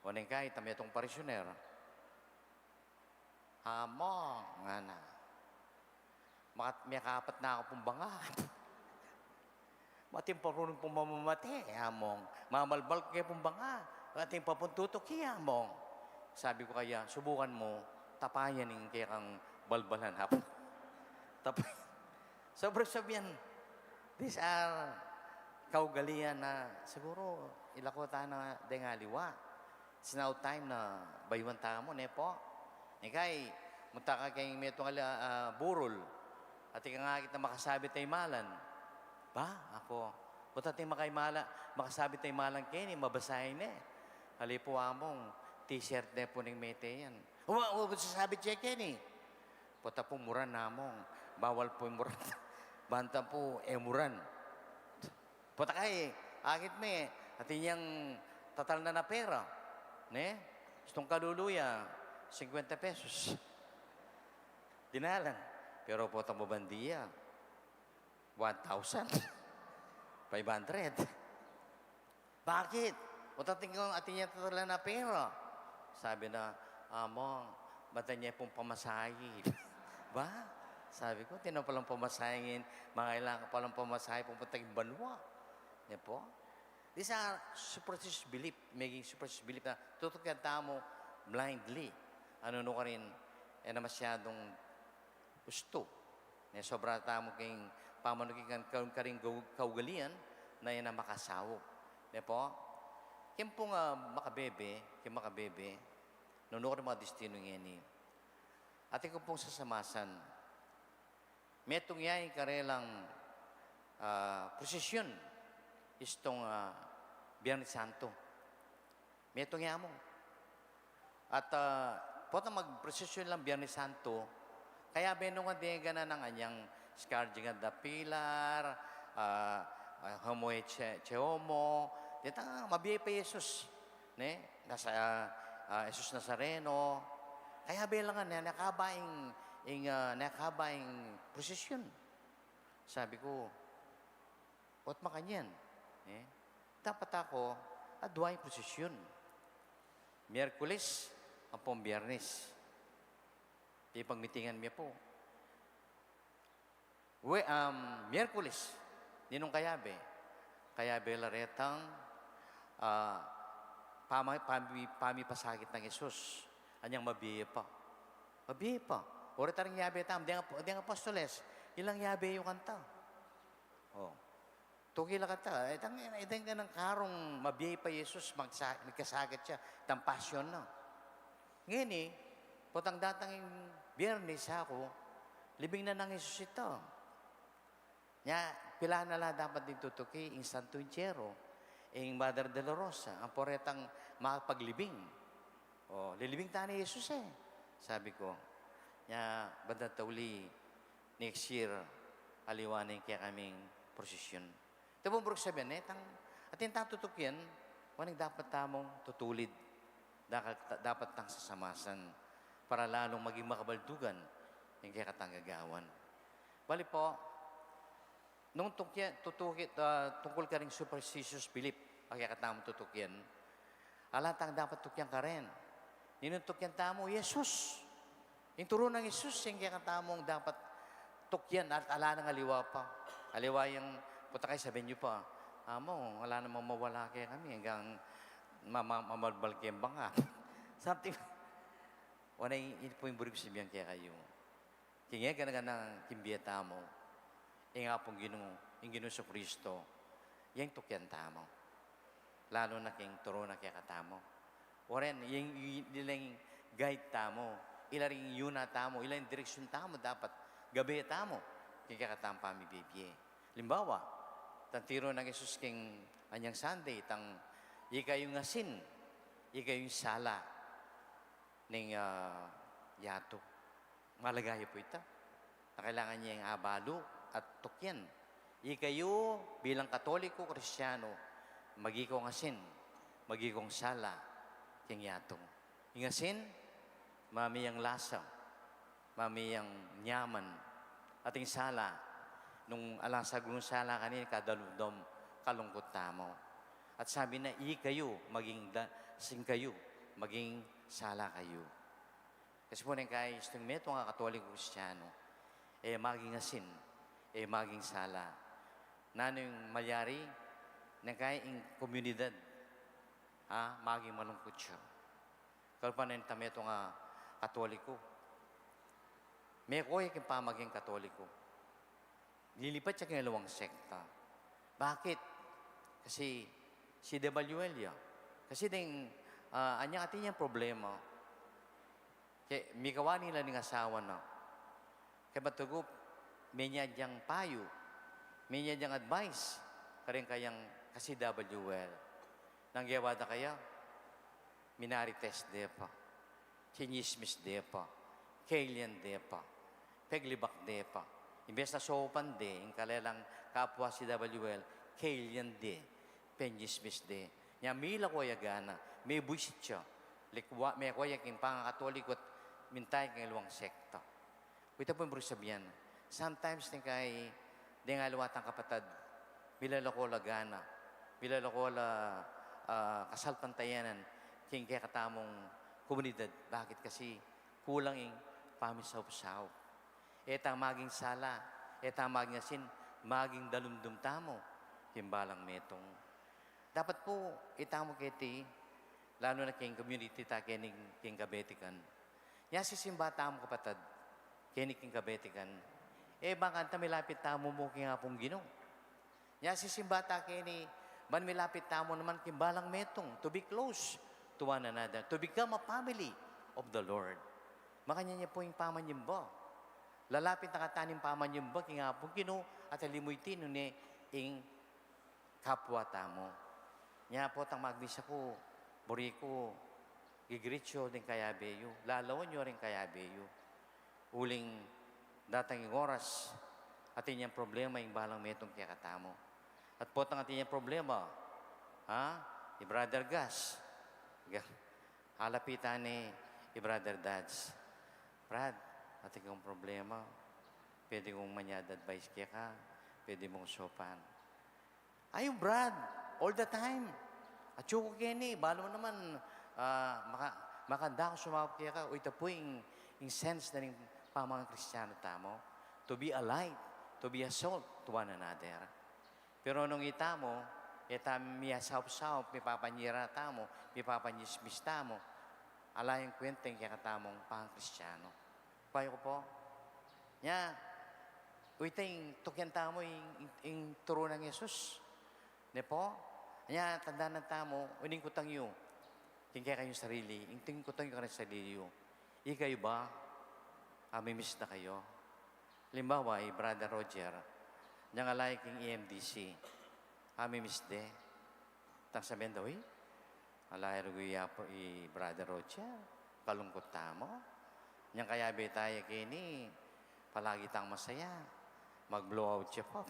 O neng kai, ita metung parisyoner. Among, ngana. Makat-, miyakaapat na ku pung banga. Atin pa pung mamamate, among. Mamalbal ke pung banga. Atin pa pung tutuki, among. Sabi ku kaya, subukan mu, tapayan ing kekang balbalan, ha? Tapay. Sobra sabian, these are kaugalian na siguru ilako ta na deng aliwa. It's now time na bayuan tamu, ne po? Neng kai, munta ka keng metung a, ah, burol. At ika ngakit na makasabit a imalan. Ba, aku. Buta ating makaimala, makasabit a imalan keni, mabasa ne. Ali pu, among, t-shirt ne pu ning mete yan. Wa, wa, sasabi, check yan eh. Pota pu muran, Among. Bawal pu muran. Banta pu, e muran. Pota kay, akit me, atin yang tatalnan a pera. Ne? Istung kalulu ya, singkwenta pesos. Dinalan. Pero pota mu bandia, one thousand. Five hundred. Bakit? Pota atin yang, atin yang tatalnan a pera. Sabi na, Among, banta ne pung pamasahe. Ba? Sabi ku, atin na palang pamasahe ngeni, mangailangan ka palang pamasahe papunta king banua. Ne pu? These are superstitious belief, maging superstitious belief na tutukian tamu blindly. Nanu karin, e na masyadung ustu. Ne, sobra tamu king pamanuki kan, kan, karing gau-, kaugalian na e na makasaup. Ne pu? King pung, ah, makabebe, king makabebe, nanu karing mga destinu ngeni. Atin ku pung sasamasan, metung ya ing karelang, ah, prosesyon, istung, ah, Biernes Santo. Metung ya mu. At, ah, pota magprosesyon lang Biernes Santo, kayabe nung dengana nang anyang scourging of the pillar, ah, ah, homo ecce, ecce homo, detang mabie pa Jesus, ne? Nasa, ah, ah, Jesus Nazareno. Kayabe la ngan, ne, nakaba ing, ing, ah, nakaba ing prosesyon. Sabi ku, Ot makanyan, e, dapat aku, adwa ing prosesyon. Miyerkules ampong Biyernes. Ipagmitingan mi pu. We, um, Miyerkules, ninung kayabe? Kayabe la retang, ah, pama-, pami-, pamipasakit nang Jesus. Anyang mabie pa. Mabie pa. O reta ring yabe tamu, deng ap-, deng apostoles, ilang yabe yu kanta. O. Tuki la kanta, itang, itang kanang karung mabie pa Jesus, magsa-, nagkasakit ya, itang pasyon na. Ngeni, potang datang ing Biyernes, aku, libing na nang Jesus ita. Nya, pilan na la dapat ding tutuki, ing Santo Entierro, ing Mother Dolorosa, ampo retang makapaglibing. O, lilibing tana i Jesus e, sabi ku. Nya, banda tauli, next year, aliwa na ing kekaming prosesyon. Ita pung buruk sabian, e, tang, atin tang tutukian, o ning dapat tamung tutulid, dapat, dapat tang sasamasan, para lalung maging makabaldugan ing kekatang gagawan. Bale pu, nung tukian, tutuki, ah, tungkul karing superstitious belief, a kekatamung tutukian, ala tang dapat tukian karin. Ninung tukian tamu? Jesus. Ing turu nang Jesus, ing kekatamung dapat tukian at ala nang aliwa pa. Aliwa yang, pota kay sabian yu pa, "Among, ala namang mawala kekami, anggang ma-, ma-, mamalbal keng banga." Something. Wa, na ing, ing pu ing buri kung sabian kekayu. King e gana-gana king bie tamu, ing Apung Ginu, ing Ginu Jesucristo, yang tukian tamu. Lalu na king turu na kekatamu. Oren, ing, ing, ila ing guide tamu, ila ring yuna tamu, ila ing direksyun tamu, dapat gabe tamu king kekatamung pamibie-bie. Alimbawa, itang tiru nang Jesus king anyang Sunday, itang, "Ikayu ing asin, ikayu ing sala ning, ah, yatu." Malaga ya pu ita. Na kailangan yang abalu at tukian. Ikayu bilang Katoliko, Kristiyanu, maging kung asin, maging kung sala king yatu. Ing asin, mamie yang lasa, mamie yang nyaman. At ing sala, nung alang sagun ing sala kanita, kadalumdam, kalungkut tamu. At sabi na, "Ikayu, maging da-, asin kayu, maging sala kayu." Kasi pu neng kaya istung metung a Katoliko Kristiyanu, e maging asin, e maging sala. Nanu ing malyari? Neng kaya ing komunidad, ha, maging malungkut ya. Kalupa na ning tamu metung a Katoliko, meko ya king pamaging Katoliko, lilipat ya king aliwang sekta. Bakit? Kasi C W L ya. Kasi deng, ah, anyang atin yang problema. Kaya mikawani la ning asawa na. Kaya matugup, menya yang payu, menya yang advice karing kayang ka-C W L. Nanu ing gewa da kaya? Minarites de pa. Sinyismis de pa, kelian de pa, peglibak de pa. Imbes na saupan de ing kalelang kapwa C W L, kelian de, penyismis de. Nya mila ko ya gana, mebuisit ya, likwa, meko ya king pangakatoliko at minta ya king aliwang sekta. Ita pu ing buri sabian, sometimes deng kai, deng aliwa tang kapatad, milalako la gana, milalako la, ah, kasalpantayanan king kekatamung komunidad. Bakit? Kasi kulang ing pamisaup-saup. E ta maging sala, e ta maging asin, maging dalumdum tamu king balang metung. Dapat pu, itamu keti, lalu na king community ta keni king kabetikan. Nya sisimba tamu, kapatad, keni king kabetikan. E, bang kanita milapit tamu mu king Apung Ginu. Nya sisimba ta keni, ban milapit tamu naman king balang metung, to be close to one another, to become a family of the Lord. Makanyan ya pu ing pamanyamba. Lalapit na katamu ning pamanyamba king Apung Ginu, at aliwa iti nune ing kapwa tamu. Nya potang magmisa ku, buri ku, gigreet yu ding kayabe yu, lalawan yu ring kayabe yu. Uling datang ing oras, atin yang problema ing balang metung kekatamu. At potang atin yang problema, ha? I Brother Gas. Ga-, alapitan ne i Brother Dads. "Brad, atin kung problema. Pwede kung manyad advice keka? Pwede mung saupan?" Ayun, Brad, all the time. Atyu ku keni, balu mu naman, ah, maka-, makanda kung sumaup keka. O, ita pu ing, ing sense na ning pamangkristianu tamu. To be a light, to be a salt to one another. Pero nung itamu, e tamu miyasaup-saup, mipapanyira tamu, mipapanyismis tamu, ala yang kwenta ing kekatamung pangkristianu. Bayu ku pu. Nya, o, ita ing tukian tamu ing, ing, ing turu nang Jesus. Ne pu? Nya, tandanan tamu, uling kutang yu king kekayung sarili, ing tingkutang yu king sarili yu. Ikayu ba, amimiss da kayu? Alimbawa, i Brother Roger, nyang ala ya king E M D C, amimiss de. Tang sabian da, "Uy, ala ya rugu ya pu i Brother Roger, kalungkut tamu. Nyang kayabe ta ya keni, palagi tang masaya. Mag-blowout ya pa."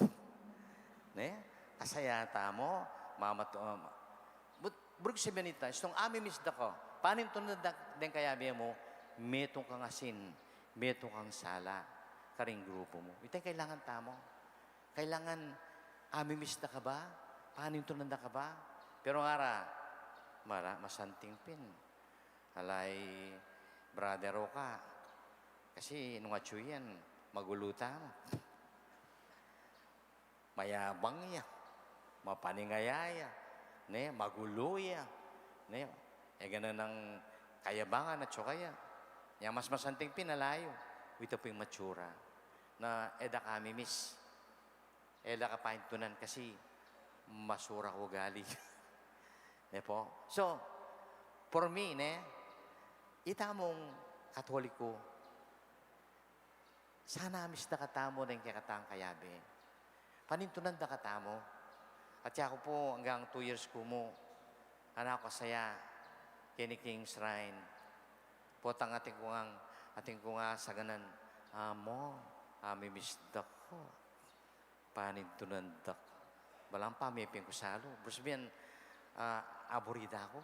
Ne? Kasaya tamu, mamat-, um, but, buri kung sabian ita, istung amimiss da ka, panintunan da deng kayabe mu, metung kang asin, metung kang sala karing grupu mu. Ita ing kailangan tamu. Kailangan amimiss da ka ba? Panintunan da ka ba? Pero ngara, mara, masanting pin. Ala i Brother Roca. Kasi nung atyu yan, magulu tamu. Mayabang ya, mapaningaya ya, ne, magulu ya, ne, e gana nang kayabangan at sukaya. Nya mas masanting pin ala yu, ita pu ing matsura, na e da ka amimiss, e da ka panintunan kasi masura ku ugali. Ne pu? So, for me, ne, itamung Katoliko, sana amimiss da katamu deng kekatang kayabe. Panintunan da katamu. At yaku pu, anggang two years ku mu, anak ku, kasaya keni king shrine. Potang atin ku ngang, atin ku nga saganan, "Amo, amimiss da ka. Panintunan da ka." Balang pamiping ku salu. Buri sabian, ah, aburida ku.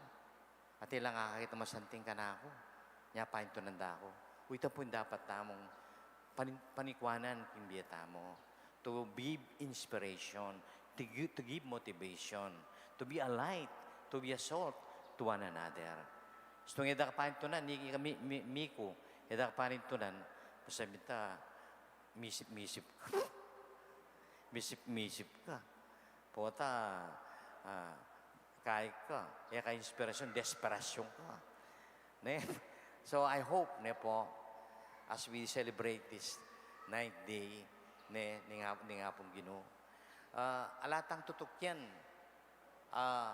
Atin lang akakit a masanting kanaku, nya panintunan da ku. O, ita pu ing dapat tamung panin-, panikuanan king bie tamu. To give inspiration, to gi-, to give motivation, to be a light, to be a salt to one another. Istung e da ka panintunan, ni, mi, mi, miku, e da ka panintunan, basta minta, misip-misip ka. Misip-misip ka. Pota, ah, kai ka, e ka inspirasyon, desperasyun ka. Ne? So, I hope, ne pu, as we celebrate this ninth day, ne, ning Ap-, ning Apung Ginu, ah, ala tang tutukian, ah,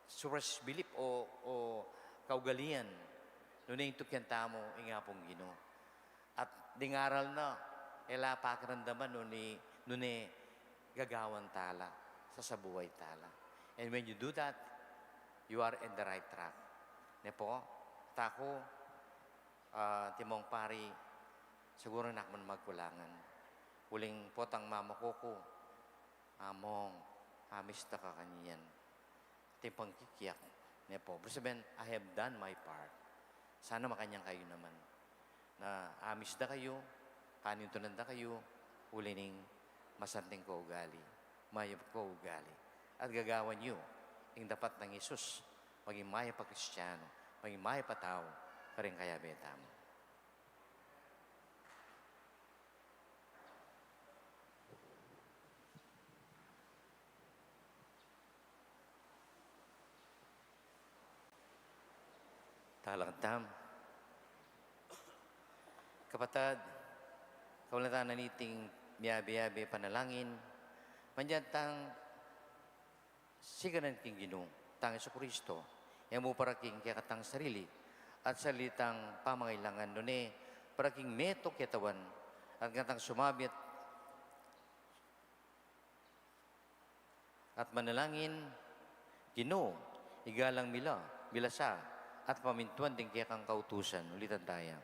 superstitious belief o, o kaugalian, nune ing tukian tamu ing Apung Ginu. At ding aral na, e la pakiramdaman nune, nune gagawan tala, sasabuhay tala. And when you do that, you are in the right track. Ne pu? Taku, ah, Timong Pari, siguru naku man magkulangan. Uling potang mamaku ku, Among, amis da ka kanyan. Ating pangkikiak, ne po. Ibig sabihin, "I have done my part." Sana makanyan kayu naman. Na amis da kayu, kanintunan da kayu, uli ning masanting kaugali, mayap kaugali. At gagawan yu ing dapat nang Jesus, maging mayap a Kristiyano, maging mayap a tau, karing kayabe tamu. Talakad tamu. Kapatad, kaulatan na niting miyabe-yabe panalangin, mandian tang siganan king Ginu tang Jesucristo, e mu para king kekatang sarili at sarili tang pamangailangan, nune para king metung ketawan, at ngatang sumabit at manalangin, Ginu, igalang mi la, mi la sa, at pamintuan ding kekang kautusan. Ulitan taya.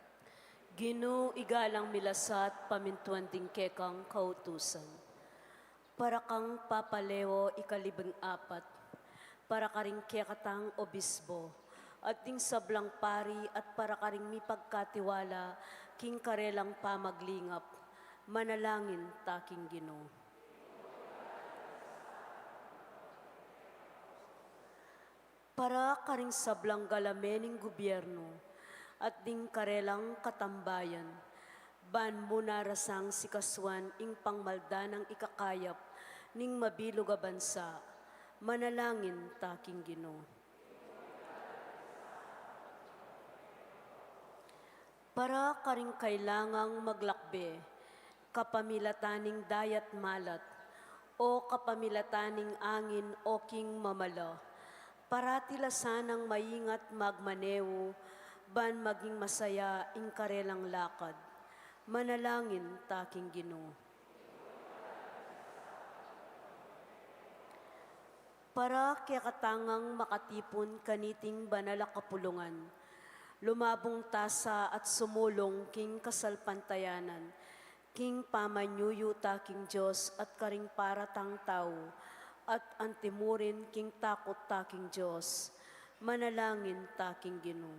Ginu, igalang mi la sa at pamintuan ding kekang kautusan. Para kang Papa Leo ikalibing apat, para karing kekatang obispo, at ding sablang pari, at para karing mipagkatiwala king karelang pamaglingap, manalangin ta king Ginu. Para karing sablang galame ning gubyernu at ding karelang katambayan, ban mu narasang sikasuan ing pangmaldan nang ikakayap ning mabilug a bansa, manalangin ta king Ginu. Para karing kailangang maglakbe, kapamilatan ning dayat malat, o kapamilatan ning angin o king mamala, parati la sanang maingat magmanehu, ban maging masaya ing karelang lakad. Manalangin ta king Ginu. Para kekatang makatipun kaniting banal a kapulungan, lumabung ta sa at sumulung king kasalpantayanan, king pamanyuyu ta king Dios at karing para tang tau, at antimurin king takut ta king Dios, manalangin ta king Ginu.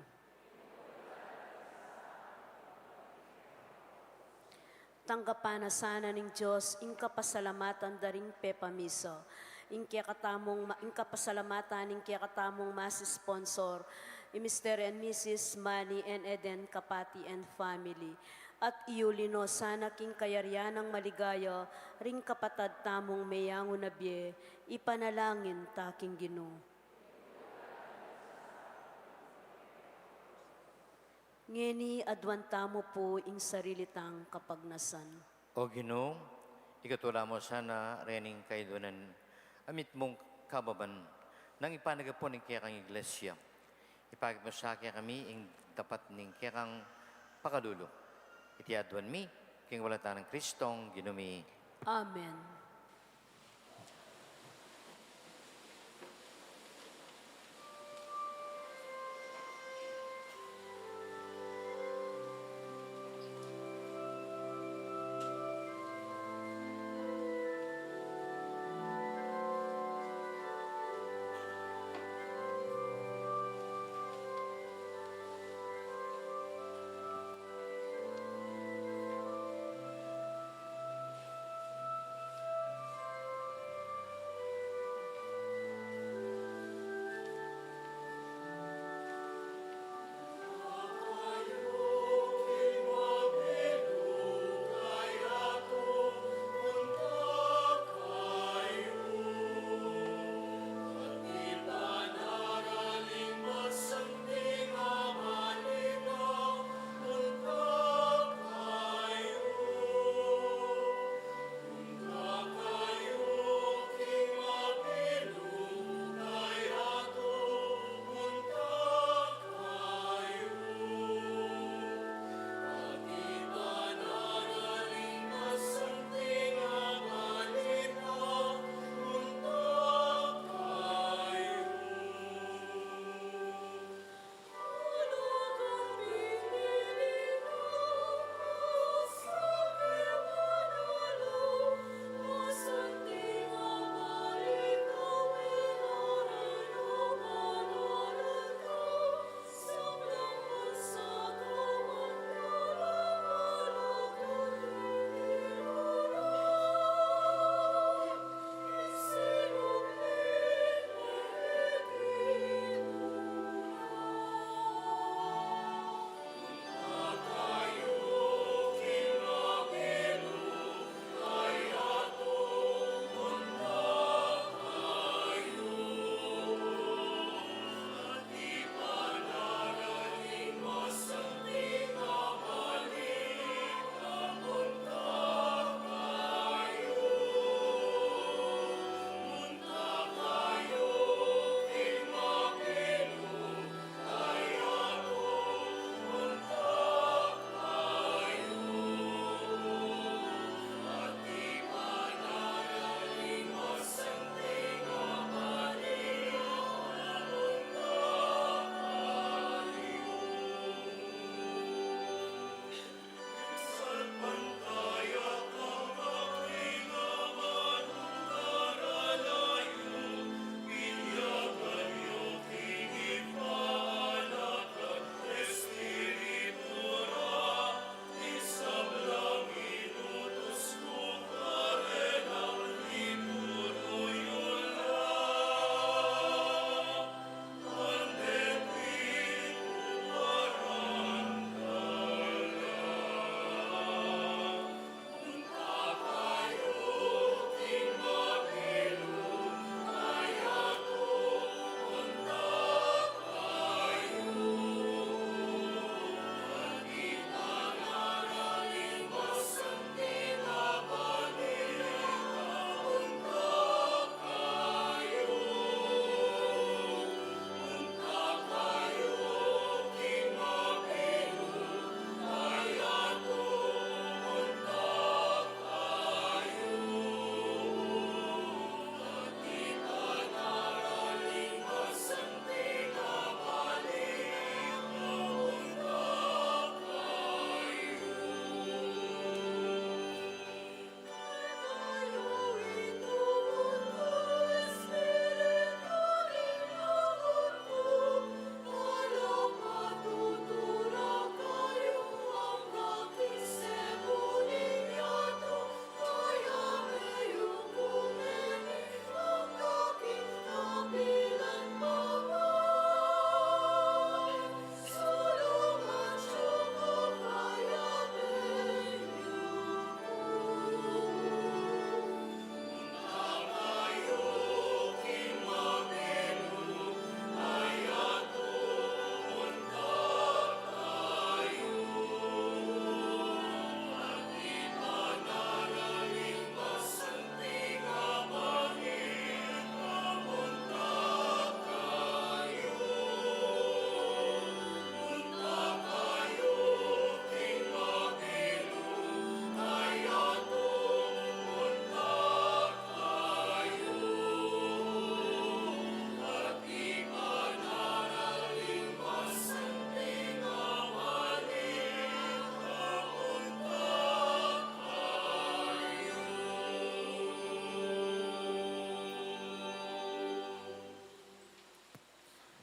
Tanggapan na sana ning Dios ing kapasalamatan da ring pepamisa, ing kekatamung ma-, ing kapasalamatan ning kekatamung mass sponsor, i Mister and Missus Manny and Eden Kapati and family, at iuli no sana king kayarian nang maligaya ring kapatad tamung meyangu na bie, ipanalangin ta king Ginu. Ngeni aduan tamu pu ing sarili tang kapagnasan. O Ginu, ikatula mu sana rening kaiduanan a mitmung kababan nang ipanagapun ning kekang Iglesia. Ipakit mu sa kekami ing dapat ning kekang pakalulu. Iti aduan mi, king walata nang Kristong Ginu mi. Amen.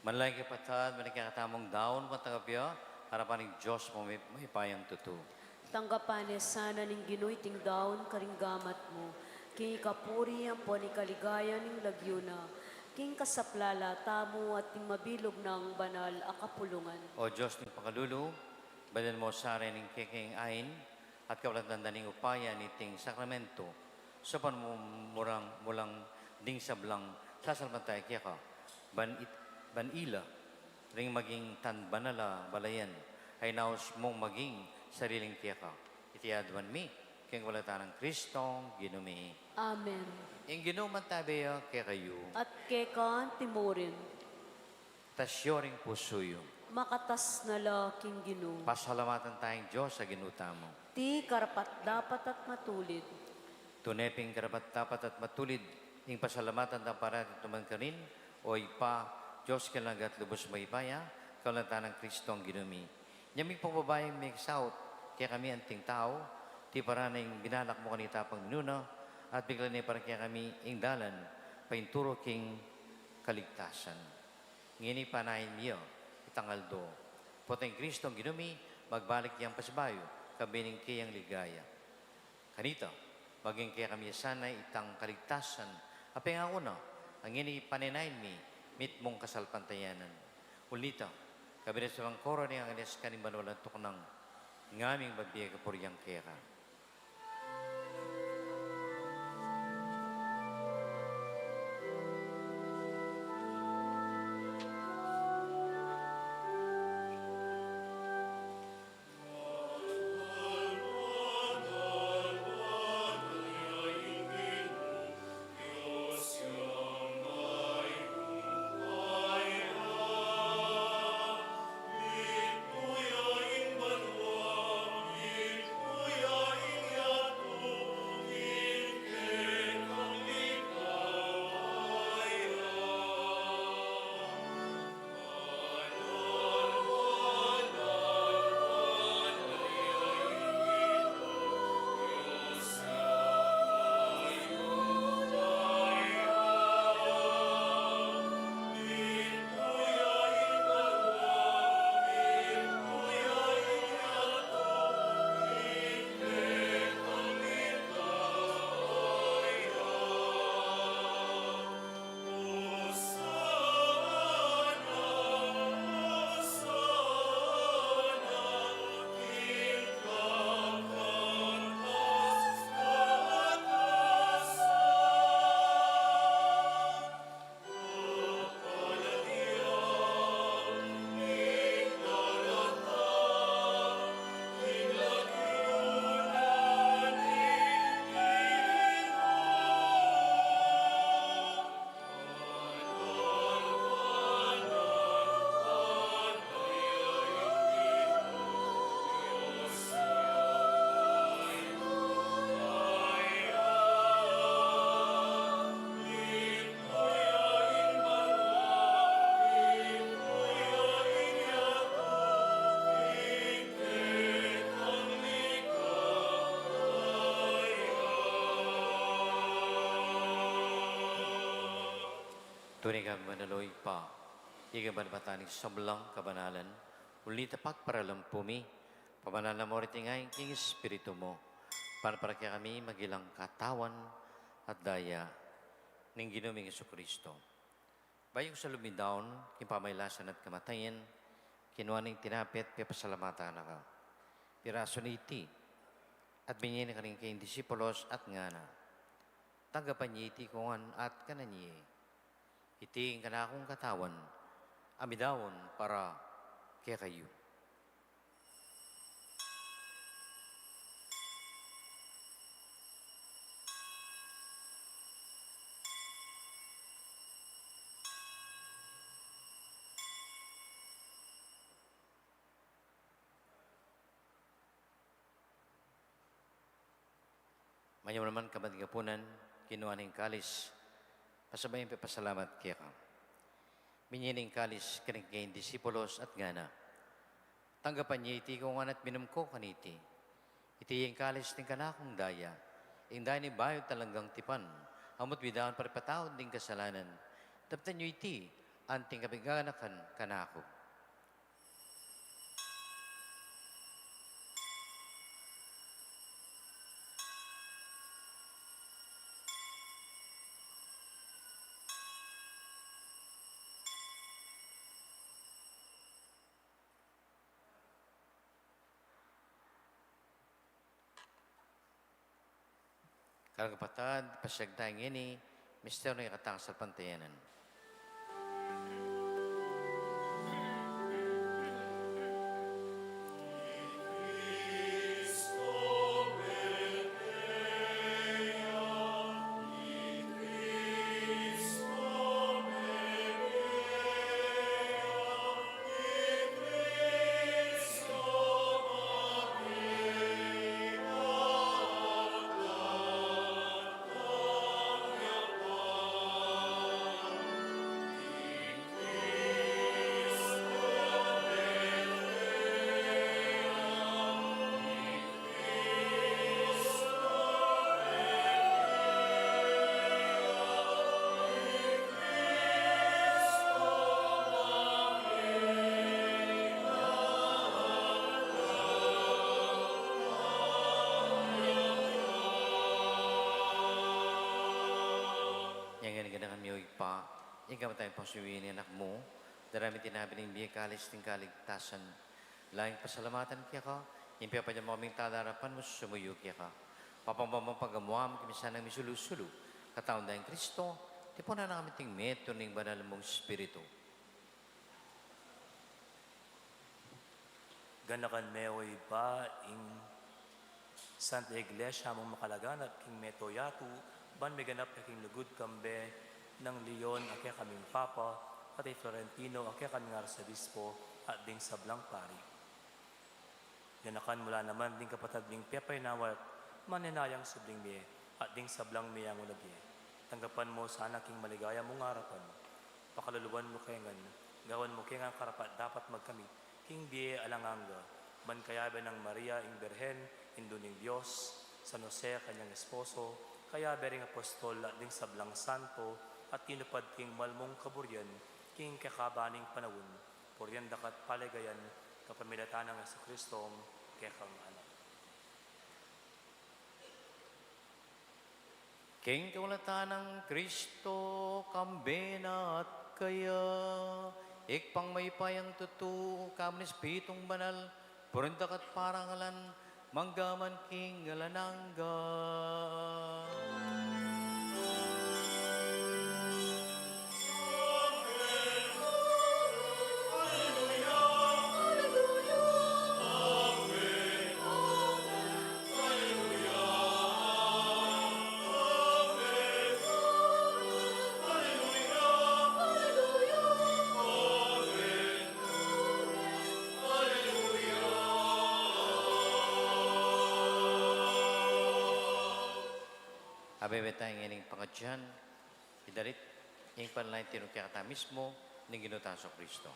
Manalangin kayu, kapatad, ban ing kekatamung daun matanggap ya king arapan ning Dios mung mayupayang tutu. Tanggapan na sana ning Ginu iting daun karing gamat mu, king ikapuri ampon ikaligaya ning lagyu na, king kasaplalan tamu at ning mabilug nang banal a kapulungan. O Dios ning pakalulu, banan mu sa ring kekeng ain at kapaldanan da ning upaya niting sakramento, saupan mu lang ding sablang sasalpantaya keka, ban it-, ban ila ring maging tan banal a balayan a inaus mung maging sarili keka. Iti aduan mi king kapamilatan nang Kristong Ginu mi. Amen. Ing Ginu mantabe ya kekayu. At keka antimurin. Itas yu ring pusu yu. Makatas na la king Ginu. Pasalamatan taya ing Dios a Ginu tamu. Iti karapat-dapat at matulid. Tune pin karapat-dapat at matulid ing pasalamatan tang parati tuman karin, O Ibpa, Dios king lagyu at lubus mayupaya, kapamilatan nang Kristong Ginu mi. Inya ming pagbabayung meksaut kekami anting tau, tiparan na ing binalak mu kanita pang minuna, at biglan na para kekami ing dalan paintulu king kaligtasan. Ngeni panayan mi ya itang aldo. Potang Kristong Ginu mi, magbalik yang pasibayu, kayabe ning keyang ligaya. Kanita, maging kekami sana itang kaligtasan a pengaku na, ngeni panayan mi mitmung kasalpantayanan. Uli na nita, kayabe na sa bangkoro ning Angeles karing banua alang tuknang, ngaming babie kapurian keka. Tune ka manalo, Ibpa, ika banbatan ning sablang kabanalan, uli na nita pagparalampu mi, pamanalan mu riting ain king Espiritu mu, ban para kekami maging lang katawan at daya ning Ginu ming Jesucristo. Bayu ing salub ming daun, king pamailasan at kamatayan, kinua ne ing tinape at pepasalamatan na ka. Pirasu ne iti, at binye ne karing kayang disipulos at ngana, tanggapan ye iti kung ngan at kanan ye. Iti ing kanakung katawan, a midaun para kekayu. Manyawad naman, kabang ning apunan, kinua ne ing kalis, pasabyan pepasalamat keka. Binye ne ing kalis karing kayang disipulos at ngana, tanggapan ye iti kung ngan at minum ko kaniti. Iti ing kalis ning kanakung daya, ing daya ning bayu at alang anggang tipan, a mumu midaun para ipatawad king kasalanan. Daptan yu iti, anting kabiganakan kanaku. Karang kapatad, pasiag taya ngeni, misteryu ning kasalpantayanan. Inya ngeni, ganakan mi, o Ibpa, ing kamatayan pangsuyu ning Anak mu, darame ning tinape ning bie, kalis ning kaligtasan. Laing pasalamatan keka, ing piapadya mu kaming talarapan mu, sumuyu keka. Papamamang pagamuan mu kami sanang misulu-sulu, katawan da nang Kristo, tipunan na kami king metung ning Banal mung Espiritu. Ganakan me, o Ibpa, ing Santa Iglesia mung makalaganap king mabilug a yatu, ban miganap ya king lugud kambe nang Leon a kekaming Papa, at i Florentino a kekaming Arsobispo, at ding sablang pari. Ganakan mu la naman ding kapatad ming pepainawa at manenayang subling mie, at ding sablang meangu na bie. Tanggapan mu sana king maligaya mung arapan. Pakaluluan mu ke ngan, gawan mu ke ngan karapat-dapat magkamit king bie alang angga, ban kayabe nang Maria ing Birhen, Indu ning Dios, San Jose kanyang esposo, kayabe ring apostol at ding sablang santo, at tinupad king mal mung kaburian king kekaban ning panaun. Purian da ka at paligayan kapamilatan nang Jesucristo, kekang Anak. King kaulatan nang Kristo, kambe na at kaya, Ibpang mayupayang tutu, kayabe ning Espiritung Banal, purian da ka at parangalan, mangga man king alang angga. Abe, abe taya ngening pangadyan, idalit ing panalangin tinupad kekatamu mismu ning Ginu tang Jesucristo.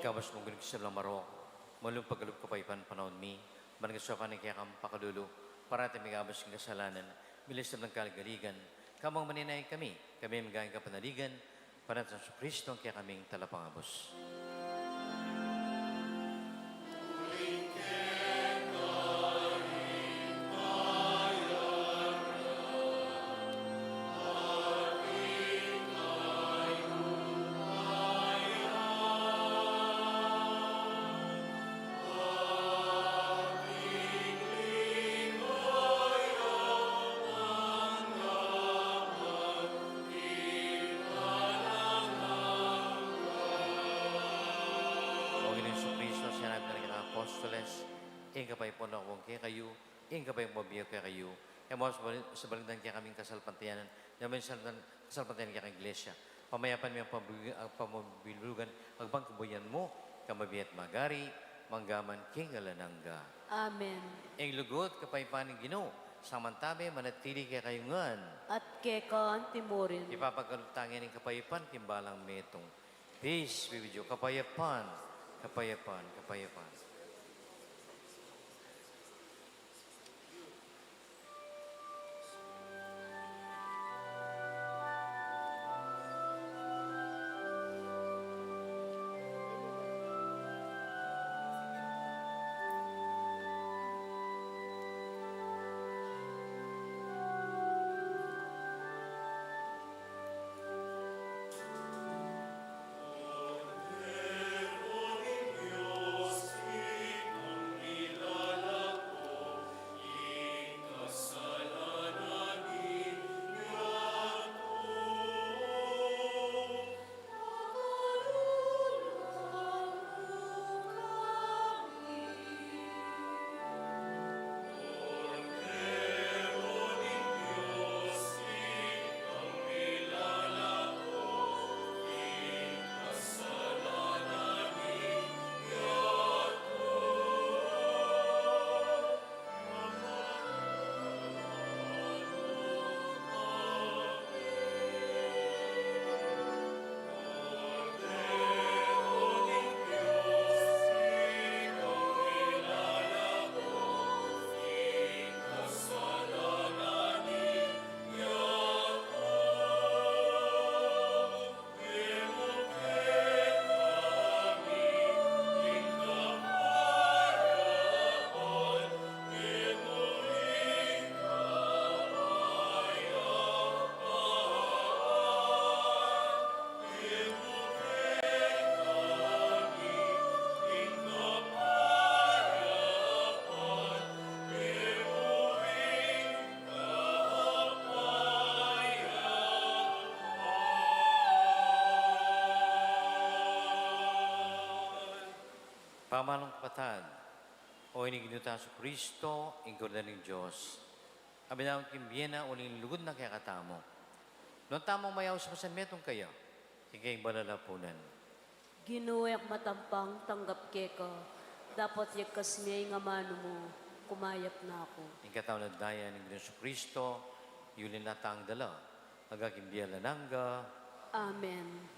Ikabus mu king sablang marok, malugud pagkalub kapaypan panaun mi, ban kasaupan ning kekang pakalulu, parati mikabus king kasalanan, milisab ning kaligaligan, kabang manenaya kami, kami migay king kapanaligan, Panaun nang Jesucristo, ing kekaming Talapangabus. O Ginu Jesucristo, sinabi na ning apostoles, ing kapayapan ku kekayu, ing kapayapan ku bibie ku kekayu. E mu sa bal-, sa balikdan ing kekaming kasalpantayanan, nune ing kasalpan-, kasalpantayanan ning kekang Iglesia. Pamayapan mu ing pambi-, ah, pamabilug, agpang kabuyan mu, king mabie at magari, mangga man king alang angga. Amen. Ing lugud, kapayapan ning Ginu, sa mantabe, manatili kekayu ngan. At keka anti murin. Ipapakalub tamu ing kapayapan king balang metung. Peace be with you. Kapayapan, kapayapan, kapayapan. Pamalung kapatad, o ini ing Ginu tang Jesucristo, ing Kordero ning Dios, a binalang king bie na uling lugud na kekatamu. Nuan tamung mayaus a masanmetung kaya, king kayang banal a apunan. Ginu, e ku matampang tanggap keka, dapot yagkas me ing amanu mu, kumayap na ku. Ing katawan at daya ning Ginu Jesucristo, yuli na tang dala, angga king bie alang angga. Amen.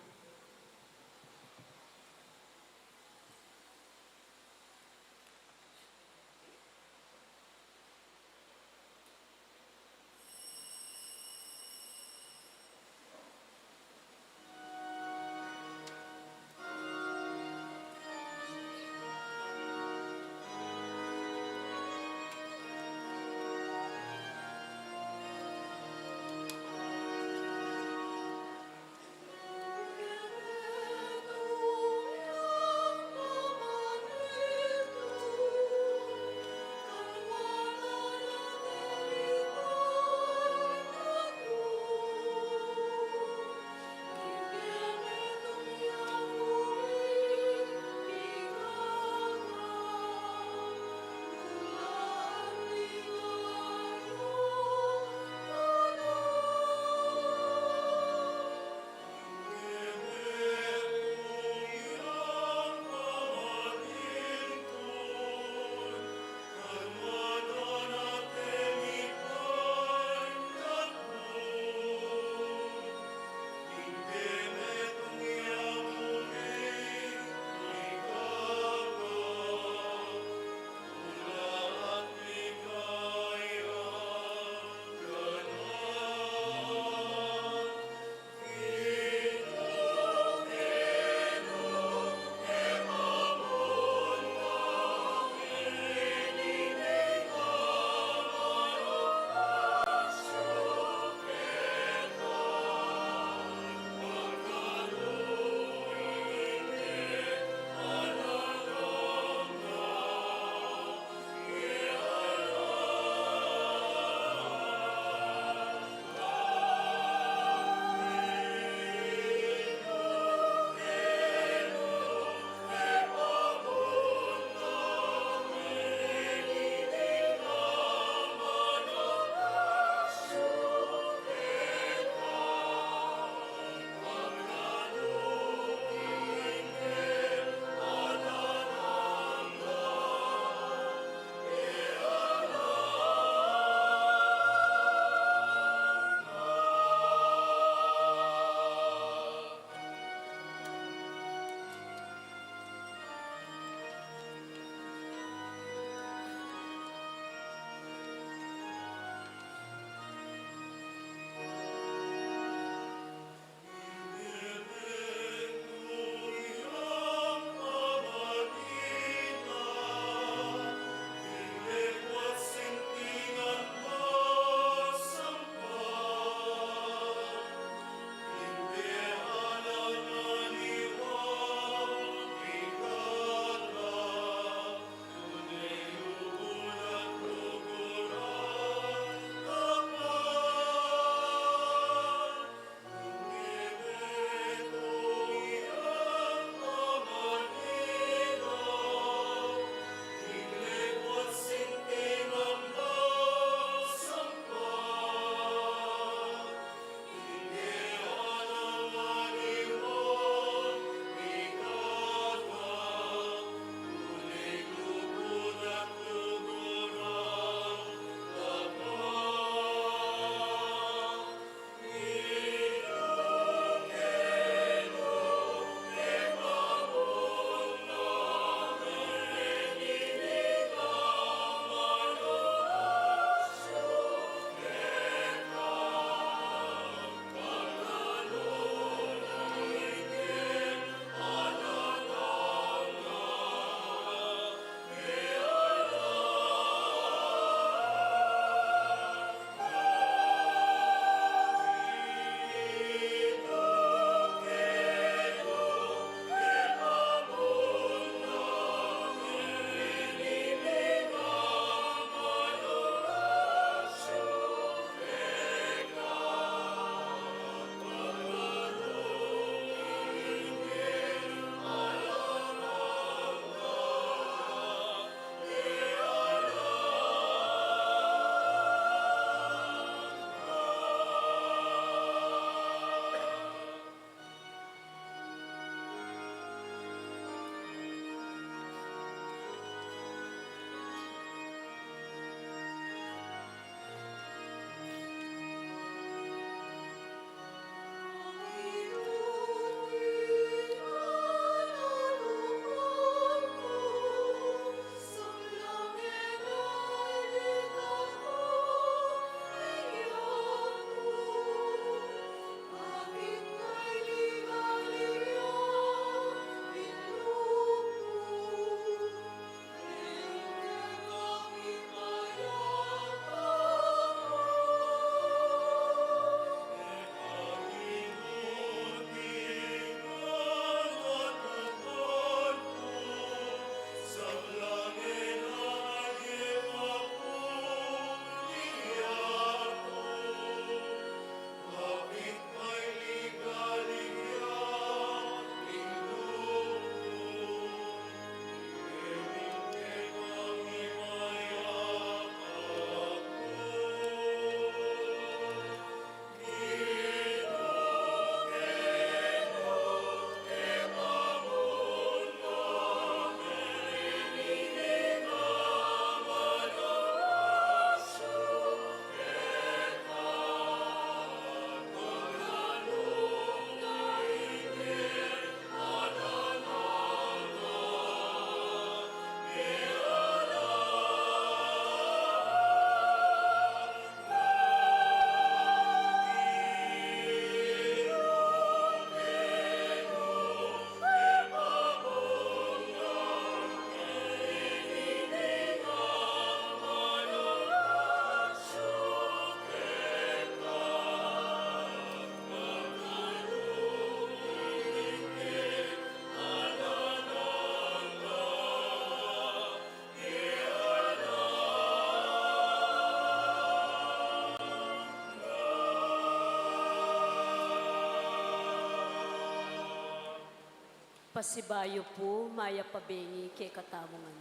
Pasibayu pu, mayap a bengi kekatamu ngan.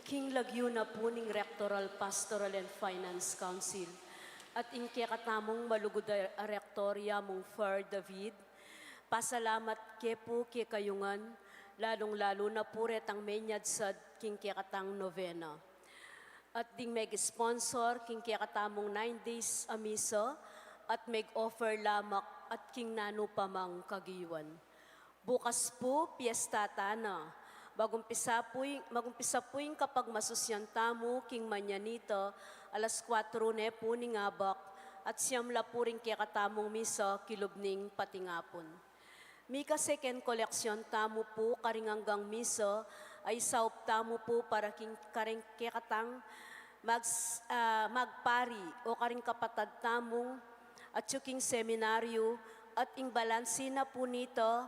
King lagyu na pu ning Rectoral Pastoral and Finance Council at ing kekatamung malugud a rektor, yamung Father David, pasalamat ke pu kekayu ngan, lalung-lalu na pu retang menyadsad king kekatang novena. At ding meg-sponsor king kekatamung nine days a misa at meg-offer lamak at king nanu pa mang kagiyuan. Bukas pu, piesta ta na. Magumpisa pu ing, magumpisa pu ing kapagmasusyan tamu king manyanita, alas kuatro ne pu ning abak, at siam la pu ring kekatamung misa kilub ning patingapun. Mika-second koleksyon tamu pu karing anggang misa, a isaup tamu pu para king kareng kekatang mag-, ah, magpari o karing kapatad tamung atyu king seminaryu, at ing balansi na pu nita,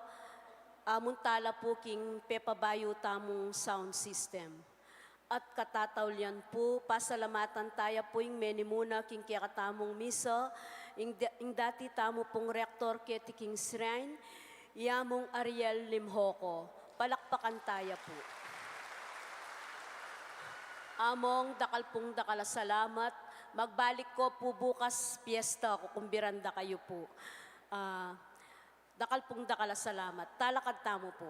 amun tala pu king pepabayu tamung sound system. At katataulian pu, pasalamatan taya pu ing menimuna king kekatamung misa, ing da-, ing dati tamu pung rektor keti king shrine, yamung Ariel Limhoco. Palakpakan taya pu. Among, dakal pung dakal a salamat. Magbalik ko pu bukas, piesta, kukumbiran da kayu pu. Ah, dakal pung dakal a salamat. Talakad tamu pu.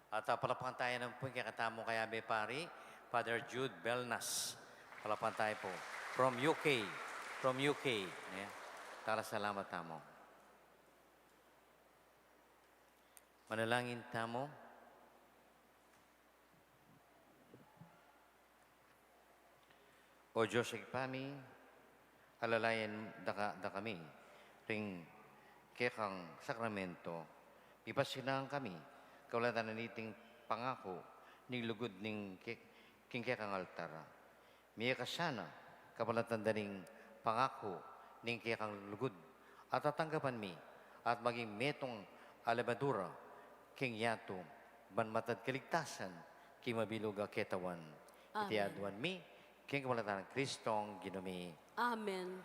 At, ah, palakpakan taya naman pu ing kekatamung kayabe pari, Father Jude Belnas. Palakpakan taya pu. From U K. From U K. Ayan. Dakal a salamat tamu. Manalangin tamu. O Dios, Ibpa mi, alalayan da ka, da kami ring kekang sakramento, mipasinan kami kapalatan na niting pangaku ning lugud ning ke-, king kekang altar. Mie ka sana kapalatan da ning pangaku ning kekang lugud, at tatanggapan mi at maging metung a lebadura king yatu, ban matad kaligtasan king mabilug a ketawan. Iti aduan mi king kapalatan nang Kristong Ginu mi. Amen.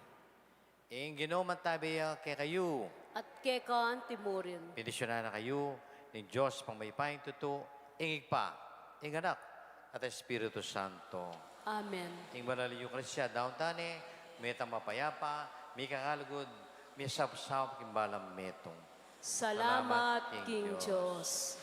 Ing Ginu mantabe ya kekayu. At keka anti murin. Bendisyunan na kayu ning Dios a mayupayang tutu, ing Ibpa, ing Anak, at Espiritu Santo. Amen. Ing banal a Eukaristia, daun tane, mete tang mapayapa, mie kang alugud, mie sapsap king balang metung. Salamat king Dios.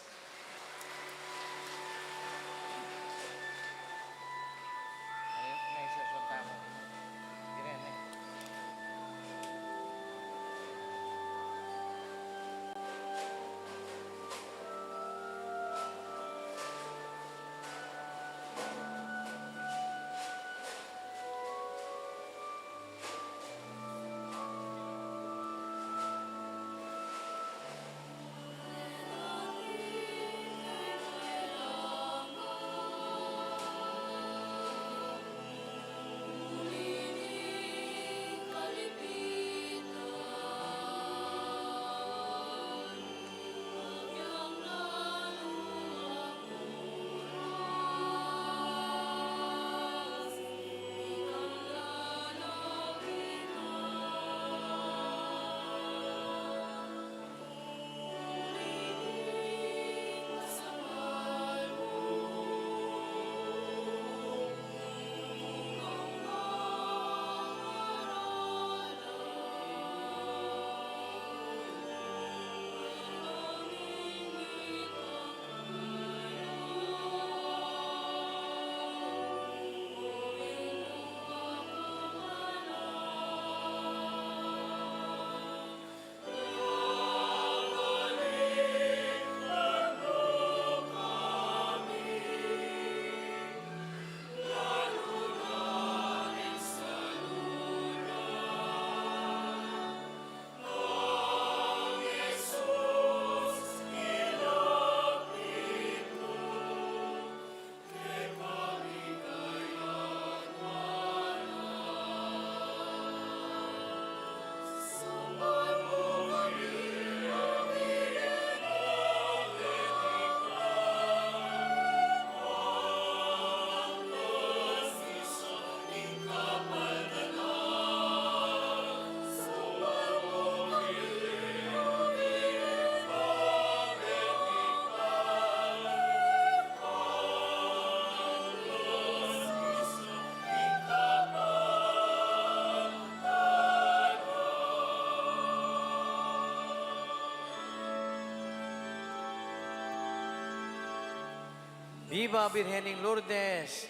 Viva Birhen ning Lourdes!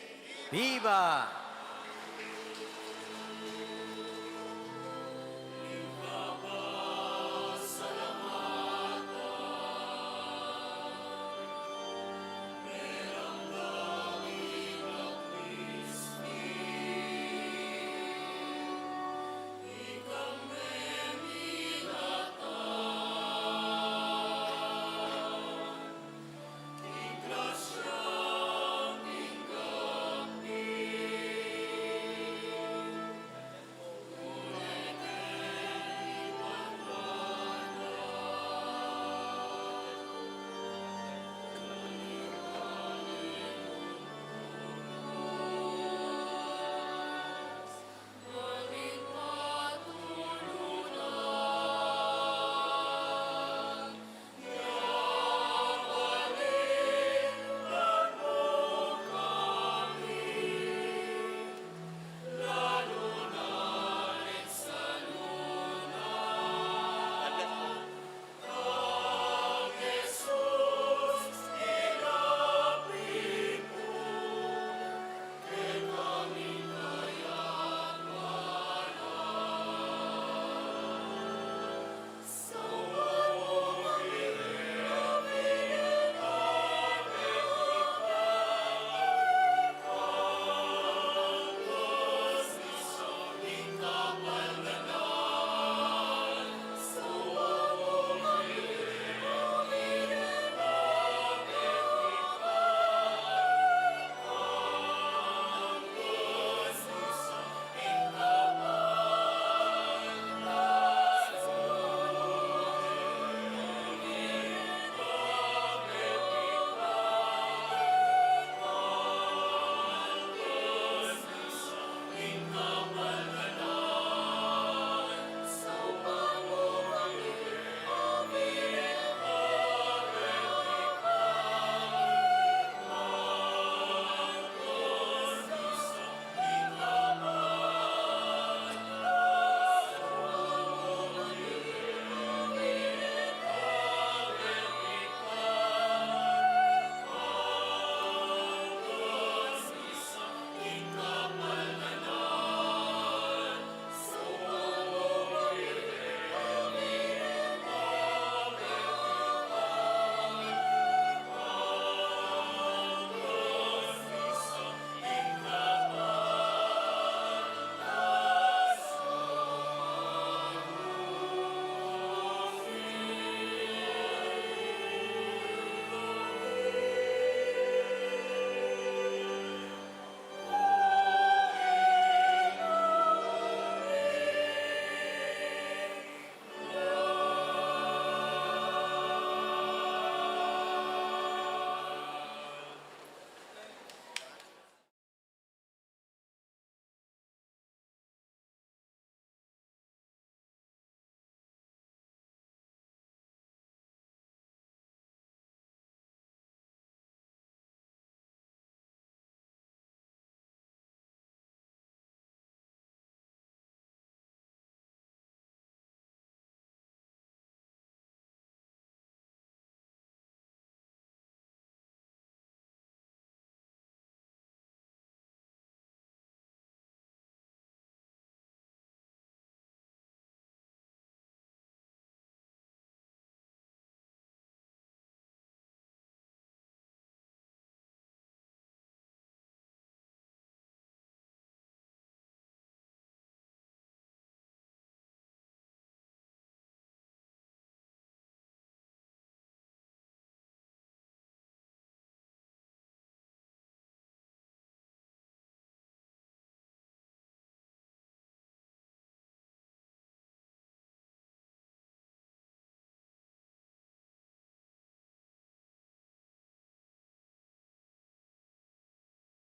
Viva!